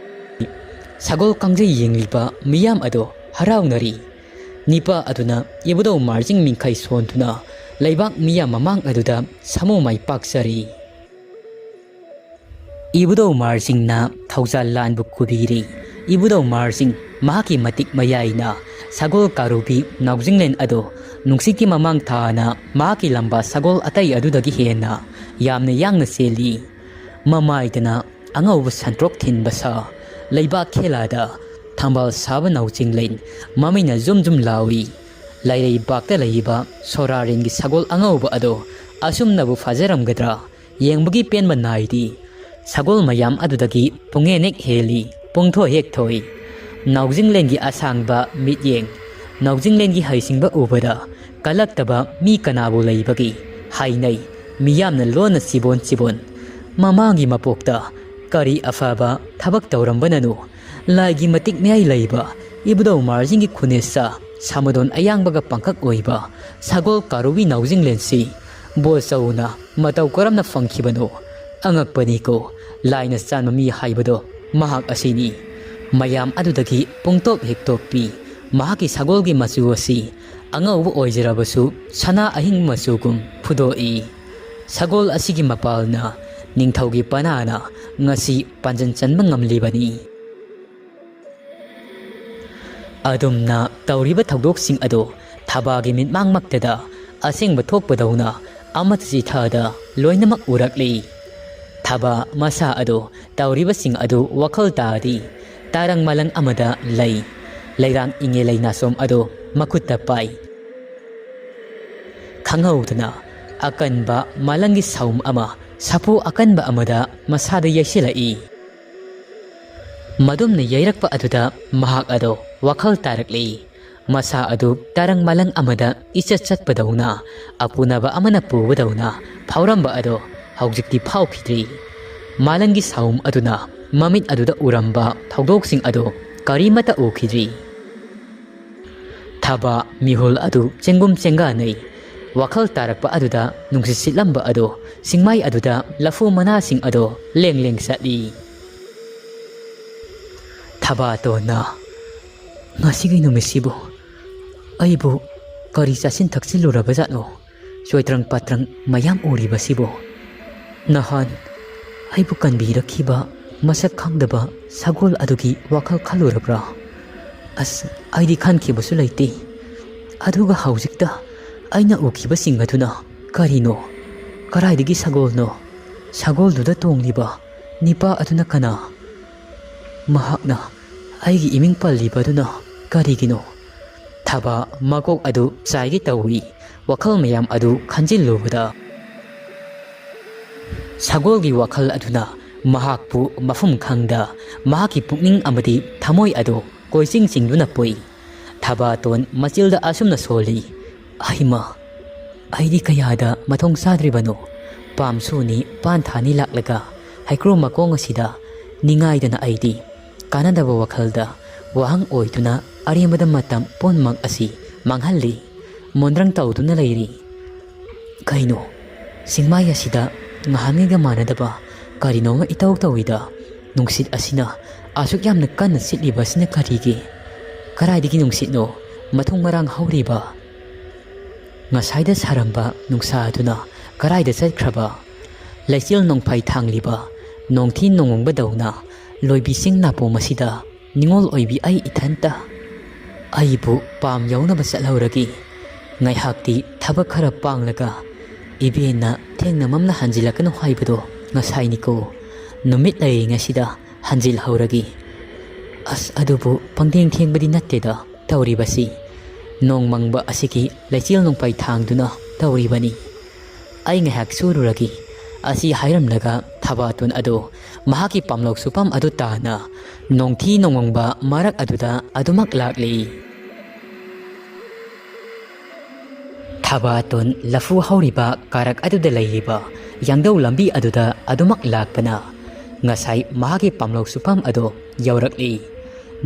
ꯁꯒꯣꯜ ꯀꯥꯡꯖꯩ ꯌꯦꯡꯂꯤꯕ ꯃꯤꯌꯥꯝ ꯑꯗꯨ ꯍꯔꯥꯎꯅꯔꯤ꯫ ꯅꯤꯄꯥ ꯑꯗꯨꯅ ꯏꯕꯨꯙꯧ ꯃꯥꯔꯖꯤꯡ ꯃꯤꯡꯈꯩ ꯁꯣꯟꯗꯨꯅ ꯂꯩꯕꯥꯛ ꯃꯤꯌꯥꯝ ꯃꯃꯥꯡ ꯑꯗꯨꯗ ꯁꯥꯃꯨ ꯃꯥꯏ ꯄꯥꯛꯆꯔꯤ꯫ ꯏꯕꯨꯙꯧ ꯃꯥꯔꯖꯤꯡꯅ ꯊꯧꯖꯥꯜ ꯂꯥꯟꯕꯨ ꯀꯨꯕꯤꯔꯤ꯫ ꯏꯕꯨꯙꯧ ꯃꯥꯔꯖꯤꯡ ꯃꯍꯥꯛꯀꯤ ꯃꯇꯤꯛ ꯃꯌꯥꯏꯅ ꯁꯒꯣꯜ ꯀꯥꯔꯨꯕꯤ ꯅꯥꯎꯖꯤꯡꯂꯦꯟ ꯑꯗꯨ ꯅꯨꯡꯁꯤꯠꯀꯤ ꯃꯃꯥꯡ ꯊꯥꯅ ꯃꯍꯥꯛꯀꯤ ꯂꯝꯕꯥ ꯁꯒꯣꯜ ꯑꯇꯩ ꯑꯗꯨꯗꯒꯤ ꯍꯦꯟꯅ ꯌꯥꯝꯅ ꯌꯥꯡꯅ ꯆꯦꯜꯂꯤ꯫ ꯃꯃꯥꯏꯗꯅ ꯑꯉꯧꯕ ꯁꯟꯇ꯭ꯔꯣꯛ ꯊꯤꯟꯕ ꯁꯥ, ꯂꯩꯕꯥꯛ ꯈꯦꯂꯥꯗ ꯊꯝꯕꯥꯜ ꯁꯥꯕ ꯅꯥꯎꯖꯤꯡꯂꯦꯟ ꯃꯃꯩꯅ ꯖꯨꯝ ꯖꯨꯝ ꯂꯥꯎꯏ꯫ ꯂꯩꯔꯩꯕꯥꯛꯇ ꯂꯩꯔꯤꯕ ꯁꯣꯔꯥꯔꯦꯟꯒꯤ ꯁꯒꯣꯜ ꯑꯉꯧꯕ ꯑꯗꯣ ꯑꯁꯨꯝꯅꯕꯨ ꯐꯖꯔꯝꯒꯗ꯭ꯔꯥ? ꯌꯦꯡꯕꯒꯤ ꯄꯦꯟꯕ ꯅꯥꯏꯗꯦ꯫ ꯁꯒꯣꯜ ꯃꯌꯥꯝ ꯑꯗꯨꯗꯒꯤ ꯄꯨꯡꯍꯦꯟ ꯍꯦꯛ ꯍꯦꯜꯂꯤ, ꯄꯨꯡꯊꯣꯏ ꯍꯦꯛ ꯊꯣꯏ꯫ ꯅꯥꯎꯖꯤꯡꯂꯦꯟꯒꯤ ꯑꯁꯥꯡꯕ ꯃꯤꯠꯌꯦꯡ, ꯅꯥꯎꯖꯤꯡꯂꯦꯟꯒꯤ ꯍꯩꯁꯤꯡꯕ ꯎꯕꯗ ꯀꯜꯂꯛꯇꯕ ꯃꯤ ꯀꯅꯥꯕꯨ ꯂꯩꯕꯒꯦ ꯍꯥꯏꯅꯩ꯫ ꯃꯤꯌꯥꯝꯅ ꯂꯣꯟꯅ ꯆꯤꯕꯣꯟ ꯆꯤꯕꯣꯟ꯫ ꯃꯃꯥꯒꯤ ꯃꯄꯣꯛꯇ ꯀꯔꯤ ꯑꯐꯕ ꯊꯕꯛ ꯇꯧꯔꯝꯕꯅꯅꯣ? ꯂꯥꯏꯒꯤ ꯃꯇꯤꯛ ꯃꯌꯥꯏ ꯂꯩꯕ ꯏꯕꯨꯙꯧ ꯃꯍꯥꯔꯥꯖꯒꯤ ꯈꯨꯅꯦꯁꯥ ꯁꯥꯃꯗꯣꯟ ꯑꯌꯥꯡꯕꯒ ꯄꯥꯡꯀꯛ ꯑꯣꯏꯕ ꯁꯒꯣꯜ ꯀꯥꯔꯨꯕꯤ ꯅꯥꯎꯖꯤꯡꯂꯦꯟꯁꯤ ꯕꯣꯜ ꯆꯥꯎꯅ ꯃꯇꯧ ꯀꯔꯝꯅ ꯐꯪꯈꯤꯕꯅꯣ? ꯑꯉꯛꯄꯅꯤꯀꯣ, ꯂꯥꯏꯅ ꯆꯥꯟꯕ ꯃꯤ ꯍꯥꯏꯕꯗꯣ ꯃꯍꯥꯛ ꯑꯁꯤꯅꯤ꯫ ꯃꯌꯥꯝ ꯑꯗꯨꯗꯒꯤ ꯄꯨꯡꯇꯣꯞ ꯍꯦꯛ ꯇꯣꯞꯄꯤ꯫ ꯃꯍꯥꯛꯀꯤ ꯁꯒꯣꯜꯒꯤ ꯃꯆꯨ ꯑꯁꯤ ꯑꯉꯧꯕ ꯑꯣꯏꯖꯔꯕꯁꯨ ꯁꯅꯥ ꯑꯍꯤꯡ ꯃꯆꯨꯒꯨꯝ ꯐꯨꯗꯣꯛꯏ꯫ ꯁꯒꯣꯜ ꯑꯁꯤꯒꯤ ꯃꯄꯥꯜꯅ ꯅꯤꯡꯊꯧꯒꯤ ꯄꯅꯥꯅ ꯉꯁꯤ ꯄꯥꯟꯖꯟ ꯆꯟꯕ ꯉꯝꯂꯤꯕꯅꯤ꯫ ꯑꯗꯨꯝꯅ ꯇꯧꯔꯤꯕ ꯊꯧꯗꯣꯛꯁꯤꯡ ꯑꯗꯨ ꯊꯕꯥꯒꯤ ꯃꯤꯠꯃꯥꯡꯃꯛꯇꯗ ꯑꯁꯦꯡꯕ ꯊꯣꯛꯄꯗꯧꯅ ꯑꯃꯠꯇ ꯆꯤꯊꯗ ꯂꯣꯏꯅꯃꯛ ꯎꯔꯛꯂꯤ꯫ ꯊꯕꯥ ꯃꯁꯥ ꯑꯗꯨ ꯇꯧꯔꯤꯕꯁꯤꯡ ꯑꯗꯨ ꯋꯥꯈꯜ ꯇꯥꯗꯤ ꯇꯥꯔꯪ ꯃꯥꯂꯪ ꯑꯃꯗ ꯂꯩ꯫ ꯂꯩꯔꯥꯡ ꯏꯉꯦ ꯂꯩꯅꯥꯁꯣꯝ ꯑꯗꯨ ꯃꯈꯨꯠꯇ ꯄꯥꯏ꯫ ꯈꯪꯍꯧꯗꯅ ꯑꯀꯟꯕ ꯃꯥꯂꯪꯒꯤ ꯁꯥꯎꯝ ꯑꯃ ꯁꯥꯐꯨ ꯑꯀꯟꯕ ꯑꯃꯗ ꯃꯁꯥꯗ ꯌꯩꯁꯤꯜꯂꯛꯏ꯫ ꯃꯗꯨꯝꯅ ꯌꯩꯔꯛꯄ ꯑꯗꯨꯗ ꯃꯍꯥꯛ ꯑꯗꯨ ꯋꯥꯈꯜ ꯇꯥꯔꯛꯂꯤ꯫ ꯃꯁꯥ ꯑꯗꯨ ꯇꯔꯪ ꯃꯥꯂꯪ ꯑꯃꯗ ꯏꯆꯠ ꯆꯠꯄꯗꯧꯅ, ꯑꯄꯨꯅꯕ ꯑꯃꯅ ꯄꯨꯕꯗꯧꯅ ꯐꯥꯎꯔꯝꯕ ꯑꯗꯨ ꯍꯧꯖꯤꯛꯇꯤ ꯐꯥꯎꯈꯤꯗ꯭ꯔꯤ꯫ ꯃꯥꯂꯪꯒꯤ ꯁꯥꯎꯝ ꯑꯗꯨꯅ ꯃꯃꯤꯠ ꯑꯗꯨꯗ ꯎꯔꯝꯕ ꯊꯧꯗꯣꯛꯁꯤꯡ ꯑꯗꯨ ꯀꯔꯤꯃꯠꯇ ꯎꯈꯤꯗ꯭ꯔꯤ꯫ ꯊꯕꯥ ꯃꯤꯍꯨꯜ ꯑꯗꯨ ꯆꯦꯡꯒꯨꯝ ꯆꯦꯡꯒꯥꯅꯩ꯫ ꯋꯥꯈꯜ ꯇꯥꯔꯛꯄ ꯑꯗꯨꯗ ꯅꯨꯡꯁꯤꯠ ꯁꯤꯠꯂꯝꯕ ꯑꯗꯨ ꯆꯤꯡꯃꯥꯏ ꯑꯗꯨꯗ ꯂꯐꯨ ꯃꯅꯥꯁꯤꯡ ꯑꯗꯨ ꯂꯦꯡ ꯂꯦꯡ ꯆꯠꯂꯤ꯫ ꯊꯕꯥꯇꯣꯟꯅ, "ꯉꯁꯤꯒꯤ ꯅꯨꯃꯤꯠꯁꯤꯕꯨ ꯑꯩꯕꯨ ꯀꯔꯤ ꯆꯥꯁꯤꯟ ꯊꯛꯆꯤꯜꯂꯨꯔꯕꯖꯥꯠꯅꯣ? ꯆꯣꯏꯇ꯭ꯔꯪ ꯄꯥꯇ꯭ꯔꯪ ꯃꯌꯥꯝ ꯎꯔꯤꯕꯁꯤꯕꯨ? ꯅꯍꯥꯟ ꯑꯩꯕꯨ ꯀꯟꯕꯤꯔꯛꯈꯤꯕ ꯃꯁꯛ ꯈꯪꯗꯕ ꯁꯒꯣꯜ ꯑꯗꯨꯒꯤ ꯋꯥꯈꯜ ꯈꯜꯂꯨꯔꯕ꯭ꯔꯥ? ꯑꯁ, ꯑꯩꯗꯤ ꯈꯟꯈꯤꯕꯁꯨ ꯂꯩꯇꯦ꯫ ꯑꯗꯨꯒ ꯍꯧꯖꯤꯛꯇ ꯑꯩꯅ ꯎꯈꯤꯕꯁꯤꯡ ꯑꯗꯨꯅ ꯀꯔꯤꯅꯣ? ꯀꯗꯥꯏꯗꯒꯤ ꯁꯒꯣꯜꯅꯣ? ꯁꯒꯣꯜꯗꯨꯗ ꯇꯣꯡꯂꯤꯕ ꯅꯤꯄꯥ ꯑꯗꯨꯅ ꯀꯅꯥ? ꯃꯍꯥꯛꯅ ꯑꯩꯒꯤ ꯏꯃꯤꯡ ꯄꯜꯂꯤꯕ ꯑꯗꯨꯅ ꯀꯔꯤꯒꯤꯅꯣ?" ꯊꯕꯥ ꯃꯀꯣꯛ ꯑꯗꯨ ꯆꯥꯏꯒꯦ ꯇꯧꯏ꯫ ꯋꯥꯈꯜ ꯃꯌꯥꯝ ꯑꯗꯨ ꯈꯟꯖꯤꯜꯂꯨꯕꯗ ꯁꯒꯣꯜꯒꯤ ꯋꯥꯈꯜ ꯑꯗꯨꯅ ꯃꯍꯥꯛꯄꯨ ꯃꯐꯝ ꯈꯪꯗ ꯃꯍꯥꯛꯀꯤ ꯄꯨꯛꯅꯤꯡ ꯑꯃꯗꯤ ꯊꯃꯣꯏ ꯑꯗꯨ ꯀꯣꯏꯆꯤꯡ ꯆꯤꯡꯗꯨꯅ ꯄꯨꯏ꯫ ꯊꯕꯥꯇꯣꯟ ꯃꯆꯤꯜꯗ ꯑꯁꯨꯝꯅ ꯁꯣꯜꯂꯤ, "ꯍꯩꯃꯥ, ꯑꯩꯗꯤ ꯀꯌꯥꯗ ꯃꯊꯣꯡ ꯆꯥꯗ꯭ꯔꯤꯕꯅꯣ? ꯄꯥꯝꯁꯨꯅꯤ, ꯄꯥꯟ ꯊꯥꯅꯤ ꯂꯥꯛꯂꯒ ꯍꯩꯀ꯭ꯔꯨ ꯃꯈꯣꯡ ꯑꯁꯤꯗ ꯅꯤꯡꯉꯥꯏꯗꯅ ꯑꯩꯗꯤ ꯀꯥꯟꯅꯗꯕ ꯋꯥꯈꯜꯗ ꯋꯥꯍꯪ ꯑꯣꯏꯗꯨꯅ ꯑꯔꯦꯝꯕꯗ ꯃꯇꯝ ꯄꯨꯝꯅꯃꯛ ꯑꯁꯤ ꯃꯥꯡꯍꯜꯂꯤ, ꯃꯣꯟꯗ꯭ꯔꯪ ꯇꯧꯗꯨꯅ ꯂꯩꯔꯤ꯫ ꯀꯩꯅꯣ, ꯆꯤꯡꯃꯥꯏ ꯑꯁꯤꯗ ꯉꯍꯥꯟꯉꯩꯒ ꯃꯥꯟꯅꯗꯕ ꯀꯔꯤꯅꯣꯃ ꯏꯇꯧ ꯇꯧꯏꯗ? ꯅꯨꯡꯁꯤꯠ ꯑꯁꯤꯅ ꯑꯁꯨꯛ ꯌꯥꯝꯅ ꯀꯟꯅ ꯁꯤꯠꯂꯤꯕ ꯑꯁꯤꯅ ꯀꯔꯤꯒꯤ? ꯀꯗꯥꯏꯗꯒꯤ ꯅꯨꯡꯁꯤꯠꯅꯣ ꯃꯊꯣꯡ ꯃꯔꯥꯡ ꯍꯧꯔꯤꯕ? ꯉꯁꯥꯏꯗ ꯁꯥꯔꯝꯕ ꯅꯨꯡꯁꯥ ꯑꯗꯨꯅ ꯀꯗꯥꯏꯗ ꯆꯠꯈ꯭ꯔꯕ? ꯂꯩꯆꯤꯜ ꯅꯣꯡꯐꯩ ꯊꯥꯡꯂꯤꯕ ꯅꯣꯡꯊꯤ ꯅꯣꯡꯃꯪꯕꯗꯧꯅ ꯂꯣꯏꯕꯤ ꯆꯤꯡ ꯅꯥꯄꯣꯝ ꯑꯁꯤꯗ ꯅꯤꯉꯣꯜ ꯑꯣꯏꯕꯤ ꯑꯩ ꯏꯊꯟꯇ꯫ ꯑꯩꯕꯨ ꯄꯥꯝ ꯌꯧꯅꯕ ꯆꯠꯍꯧꯔꯒꯦ꯫ ꯉꯥꯏꯍꯥꯛꯇꯤ ꯊꯕꯛ ꯈꯔ ꯄꯥꯡꯂꯒ ꯏꯕꯦꯟꯅ ꯊꯦꯡꯅ ꯃꯝꯅ ꯍꯟꯖꯤꯜꯂꯛꯀꯅꯨ ꯍꯥꯏꯕꯗꯣ ꯉꯁꯥꯏꯅꯤꯀꯣ꯫ ꯅꯨꯃꯤꯠ ꯂꯩꯔꯤꯉꯩꯁꯤꯗ ꯍꯟꯖꯤꯜꯍꯧꯔꯒꯦ꯫ ꯑꯁ, ꯑꯗꯨꯕꯨ ꯄꯪꯊꯦꯡ ꯊꯦꯡꯕꯗꯤ ꯅꯠꯇꯦꯗ ꯇꯧꯔꯤꯕꯁꯤ꯫ ꯅꯣꯡ ꯃꯪꯕ ꯑꯁꯤꯒꯤ ꯂꯩꯆꯤꯜ ꯅꯣꯡꯐꯩ ꯊꯥꯡꯗꯨꯅ ꯇꯧꯔꯤꯕꯅꯤ꯫ ꯑꯩ ꯉꯥꯏꯍꯥꯛ ꯁꯨꯔꯨꯔꯒꯦ꯫ ꯑꯁꯤ ꯍꯥꯏꯔꯝꯂꯒ ꯊꯕꯥꯇꯣꯟ ꯑꯗꯨ ꯃꯍꯥꯛꯀꯤ ꯄꯥꯝꯂꯧ ꯁꯨꯐꯝ ꯑꯗꯨ ꯇꯥꯅ ꯅꯣꯡꯊꯤ ꯅꯣꯡꯃꯪꯕ ꯃꯔꯛ ꯑꯗꯨꯗ ꯑꯗꯨꯃꯛ ꯂꯥꯛꯂꯤ꯫ ꯊꯕꯥꯇꯣꯟ ꯂꯐꯨ ꯍꯧꯔꯤꯕ ꯀꯥꯔꯛ ꯑꯗꯨꯗ ꯂꯩꯔꯤꯕ ꯌꯥꯡꯗꯧ ꯂꯝꯕꯤ ꯑꯗꯨꯗ ꯑꯗꯨꯃꯛ ꯂꯥꯛꯄꯅ ꯉꯁꯥꯏ ꯃꯍꯥꯛꯀꯤ ꯄꯥꯝꯂꯧ ꯁꯨꯐꯝ ꯑꯗꯨ ꯌꯧꯔꯛꯂꯤ꯫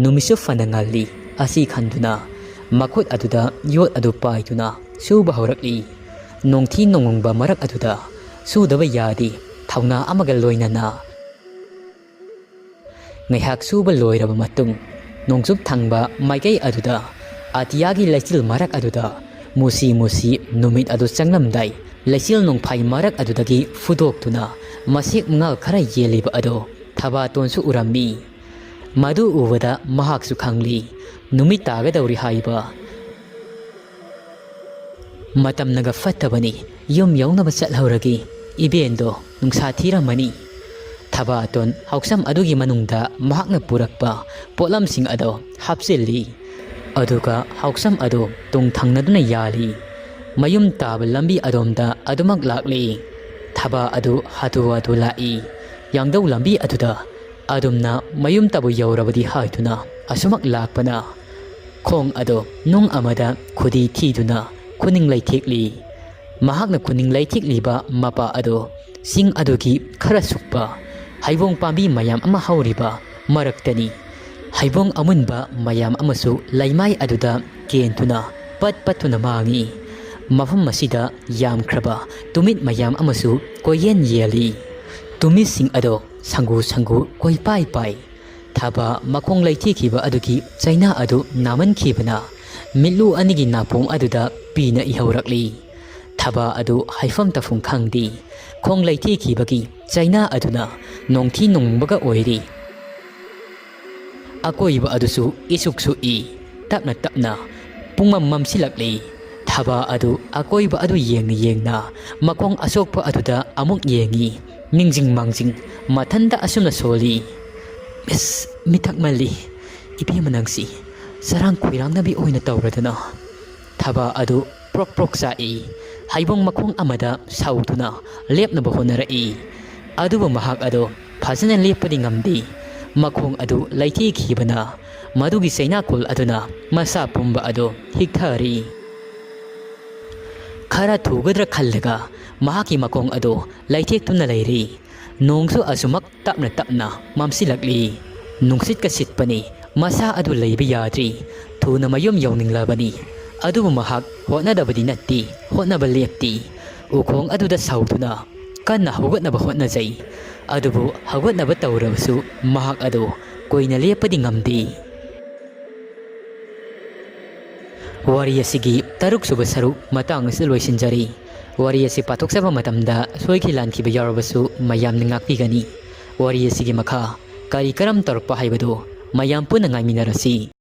ꯅꯨꯃꯤꯠꯁꯨ ꯐꯅ ꯉꯜꯂꯤ꯫ ꯑꯁꯤ ꯈꯟꯗꯨꯅ ꯃꯈꯨꯠ ꯑꯗꯨꯗ ꯌꯣꯠ ꯑꯗꯨ ꯄꯥꯏꯗꯨꯅ ꯁꯨꯕ ꯍꯧꯔꯛꯂꯤ꯫ ꯅꯣꯡꯊꯤ ꯅꯣꯡꯃꯪꯕ ꯃꯔꯛ ꯑꯗꯨꯗ ꯁꯨꯗꯕ ꯌꯥꯗꯦ꯫ ꯊꯧꯅꯥ ꯑꯃꯒ ꯂꯣꯏꯅꯅ ꯉꯥꯏꯍꯥꯛ ꯁꯨꯕ ꯂꯣꯏꯔꯕ ꯃꯇꯨꯡ, ꯅꯣꯡꯆꯨꯞ ꯊꯪꯕ ꯃꯥꯏꯀꯩ ꯑꯗꯨꯗ ꯑꯇꯤꯌꯥꯒꯤ ꯂꯩꯆꯤꯜ ꯃꯔꯛ ꯑꯗꯨꯗ ꯃꯨꯁꯤ ꯃꯨꯁꯤ ꯅꯨꯃꯤꯠ ꯑꯗꯨ ꯆꯪꯂꯝꯗꯥꯏ, ꯂꯩꯆꯤꯜ ꯅꯣꯡꯐꯥꯏ ꯃꯔꯛ ꯑꯗꯨꯗꯒꯤ ꯐꯨꯗꯣꯛꯇꯨꯅ ꯃꯁꯦꯛ ꯃꯉꯥꯜ ꯈꯔ ꯌꯦꯜꯂꯤꯕ ꯑꯗꯨ ꯊꯕꯥꯇꯣꯟꯁꯨ ꯎꯔꯝꯃꯤ꯫ ꯃꯗꯨ ꯎꯕꯗ ꯃꯍꯥꯛꯁꯨ ꯈꯪꯂꯤ, ꯅꯨꯃꯤꯠ ꯇꯥꯒꯗꯧꯔꯤ ꯍꯥꯏꯕ꯫ ꯃꯇꯝꯅꯒ ꯐꯠꯇꯕꯅꯤ, ꯌꯨꯝ ꯌꯧꯅꯕ ꯆꯠꯍꯧꯔꯒꯦ꯫ ꯏꯕꯦꯟꯗꯣ ꯅꯨꯡꯁꯥ ꯊꯤꯔꯝꯃꯅꯤ꯫ ꯊꯕꯥꯇꯣꯟ ꯍꯥꯎꯁꯝ ꯑꯗꯨꯒꯤ ꯃꯅꯨꯡꯗ ꯃꯍꯥꯛꯅ ꯄꯨꯔꯛꯄ ꯄꯣꯠꯂꯝꯁꯤꯡ ꯑꯗꯣ ꯍꯥꯞꯆꯤꯜꯂꯤ꯫ ꯑꯗꯨꯒ ꯍꯥꯎꯁꯝ ꯑꯗꯨ ꯇꯨꯡ ꯊꯪꯅꯗꯨꯅ ꯌꯥꯜꯂꯤ꯫ ꯃꯌꯨꯝ ꯇꯥꯕ ꯂꯝꯕꯤ ꯑꯗꯣꯝꯗ ꯑꯗꯨꯃꯛ ꯂꯥꯛꯂꯤ꯫ ꯊꯕꯥ ꯑꯗꯨ ꯍꯥꯊꯨ ꯍꯥꯊꯨ ꯂꯥꯛꯏ꯫ ꯌꯥꯡꯗꯧ ꯂꯝꯕꯤ ꯑꯗꯨꯗ ꯑꯗꯨꯝꯅ ꯃꯌꯨꯝꯇꯕꯨ ꯌꯧꯔꯕꯗꯤ ꯍꯥꯏꯗꯨꯅ ꯑꯁꯨꯃꯛ ꯂꯥꯛꯄꯅ ꯈꯣꯡ ꯑꯗꯨ ꯅꯨꯡ ꯑꯃꯗ ꯈꯨꯗꯤ ꯊꯤꯗꯨꯅ ꯈꯨꯅꯤꯡ ꯂꯩꯊꯦꯛꯂꯤ꯫ ꯃꯍꯥꯛꯅ ꯈꯨꯅꯤꯡ ꯂꯩꯊꯦꯛꯂꯤꯕ ꯃꯄꯥ ꯑꯗꯨ ꯆꯤꯡ ꯑꯗꯨꯒꯤ ꯈꯔ ꯁꯨꯛꯄ ꯍꯩꯕꯣꯡ ꯄꯥꯝꯕꯤ ꯃꯌꯥꯝ ꯑꯃ ꯍꯧꯔꯤꯕ ꯃꯔꯛꯇꯅꯤ꯫ ꯍꯩꯕꯣꯡ ꯑꯃꯨꯟꯕ ꯃꯌꯥꯝ ꯑꯃꯁꯨ ꯂꯩꯃꯥꯏ ꯑꯗꯨꯗ ꯀꯦꯟꯗꯨꯅ ꯄꯠ ꯄꯠꯇꯨꯅ ꯃꯥꯡꯏ꯫ ꯃꯐꯝ ꯑꯁꯤꯗ ꯌꯥꯝꯈ꯭ꯔꯕ ꯇꯨꯃꯤꯠ ꯃꯌꯥꯝ ꯑꯃꯁꯨ ꯀꯣꯏꯌꯦꯟ ꯌꯦꯜꯂꯤ꯫ ꯇꯨꯃꯤꯠꯁꯤꯡ ꯑꯗꯣ ꯁꯪꯒꯨ ꯁꯪꯒꯨ ꯀꯣꯏꯄꯥꯏ ꯄꯥꯏ꯫ ꯊꯕꯥ ꯃꯈꯣꯡ ꯂꯩꯊꯦꯛꯈꯤꯕ ꯑꯗꯨꯒꯤ ꯆꯩꯅꯥ ꯑꯗꯨ ꯅꯥꯃꯟꯈꯤꯕꯅ ꯃꯤꯠꯂꯨ ꯑꯅꯤꯒꯤ ꯅꯥꯄꯣꯝ ꯑꯗꯨꯗ ꯄꯤꯅ ꯏꯍꯧꯔꯛꯂꯤ꯫ ꯊꯕꯥ ꯑꯗꯨ ꯍꯥꯏꯐꯝ ꯇꯧꯐꯝ ꯈꯪꯗꯦ꯫ ꯈꯣꯡ ꯂꯩꯊꯦꯛꯈꯤꯕꯒꯤ ꯆꯩꯅꯥ ꯑꯗꯨꯅ ꯅꯣꯡꯊꯤ ꯅꯣꯡꯃꯪꯕꯒ ꯑꯣꯏꯔꯤ꯫ ꯑꯀꯣꯏꯕ ꯑꯗꯨꯁꯨ ꯏꯁꯨꯛ ꯁꯨꯛꯏ꯫ ꯇꯞꯅ ꯇꯞꯅ ꯄꯨꯡꯃꯝ ꯃꯝꯁꯤꯜꯂꯛꯂꯤ꯫ ꯊꯕꯥ ꯑꯗꯨ ꯑꯀꯣꯏꯕ ꯑꯗꯨ ꯌꯦꯡꯅ ꯌꯦꯡꯅ ꯃꯈꯣꯡ ꯑꯁꯣꯛꯄ ꯑꯗꯨꯗ ꯑꯃꯨꯛ ꯌꯦꯡꯏ꯫ ꯅꯤꯡꯖꯤꯡ ꯃꯥꯡꯖꯤꯡ ꯃꯊꯟꯇ ꯑꯁꯨꯝꯅ ꯁꯣꯜꯂꯤ꯫ "ꯃꯤꯁ, ꯃꯤꯊꯛ ꯃꯜꯂꯤ꯫ ꯏꯕꯦꯝꯃ ꯅꯪꯁꯤ ꯆꯔꯥꯡ ꯈꯣꯏꯔꯥꯡꯅꯕꯤ ꯑꯣꯏꯅ ꯇꯧꯔꯗꯅ?" ꯊꯕꯥ ꯑꯗꯨ ꯄ꯭ꯔꯣꯛ ꯄ꯭ꯔꯣꯛ ꯆꯥꯛꯏ꯫ ꯍꯩꯕꯣꯡ ꯃꯈꯣꯡ ꯑꯃꯗ ꯁꯧꯗꯨꯅ ꯂꯦꯞꯅꯕ ꯍꯣꯠꯅꯔꯛꯏ꯫ ꯑꯗꯨꯕꯨ ꯃꯍꯥꯛ ꯑꯗꯨ ꯐꯖꯅ ꯂꯦꯞꯄꯗꯤ ꯉꯝꯗꯦ꯫ ꯃꯈꯣꯡ ꯑꯗꯨ ꯂꯩꯊꯦꯛꯈꯤꯕꯅ ꯃꯗꯨꯒꯤ ꯆꯩꯅꯥꯀꯣꯜ ꯑꯗꯨꯅ ꯃꯁꯥ ꯄꯨꯝꯕ ꯑꯗꯨ ꯍꯤꯛꯊꯔꯤ꯫ ꯈꯔ ꯊꯨꯒꯗ꯭ꯔꯥ ꯈꯜꯂꯒ ꯃꯍꯥꯛꯀꯤ ꯃꯈꯣꯡ ꯑꯗꯨ ꯂꯩꯊꯦꯛꯇꯨꯅ ꯂꯩꯔꯤ꯫ ꯅꯣꯡꯁꯨ ꯑꯁꯨꯃꯛ ꯇꯞꯅ ꯇꯞꯅ ꯃꯝꯁꯤꯜꯂꯛꯂꯤ꯫ ꯅꯨꯡꯁꯤꯠꯀ ꯁꯤꯠꯄꯅꯤ꯫ ꯃꯁꯥ ꯑꯗꯨ ꯂꯩꯕ ꯌꯥꯗ꯭ꯔꯤ꯫ ꯊꯨꯅ ꯃꯌꯨꯝ ꯌꯧꯅꯤꯡꯂꯕꯅꯤ꯫ ꯑꯗꯨꯕꯨ ꯃꯍꯥꯛ ꯍꯣꯠꯅꯗꯕꯗꯤ ꯅꯠꯇꯦ, ꯍꯣꯠꯅꯕ ꯂꯦꯞꯇꯦ꯫ ꯎꯈꯣꯡ ꯑꯗꯨꯗ ꯁꯧꯗꯨꯅ ꯀꯟꯅ ꯍꯧꯒꯠꯅꯕ ꯍꯣꯠꯅꯖꯩ꯫ ꯑꯗꯨꯕꯨ ꯍꯧꯒꯠꯅꯕ ꯇꯧꯔꯕꯁꯨ ꯃꯍꯥꯛ ꯑꯗꯨ ꯀꯨꯏꯅ ꯂꯦꯞꯄꯗꯤ ꯉꯝꯗꯦ꯫ ꯋꯥꯔꯤ ꯑꯁꯤꯒꯤ ꯇꯔꯨꯛ ꯁꯨꯕ ꯁꯔꯨꯛ ꯃꯇꯥꯡ ꯑꯁꯤꯗ ꯂꯣꯏꯁꯤꯟꯖꯔꯤ꯫ ꯋꯥꯔꯤ ꯑꯁꯤ ꯄꯥꯊꯣꯛꯆꯕ ꯃꯇꯝꯗ ꯁꯣꯏꯈꯤ ꯂꯥꯟꯈꯤꯕ ꯌꯥꯎꯔꯕꯁꯨ ꯃꯌꯥꯝꯅ ꯉꯥꯛꯄꯤꯒꯅꯤ꯫ ꯋꯥꯔꯤ ꯑꯁꯤꯒꯤ ꯃꯈꯥ ꯀꯔꯤ ꯀꯔꯝ ꯇꯧꯔꯛꯄ ꯍꯥꯏꯕꯗꯨ ꯃꯌꯥꯝ ꯄꯨꯟꯅ ꯉꯥꯏꯃꯤꯟꯅꯔꯁꯤ꯫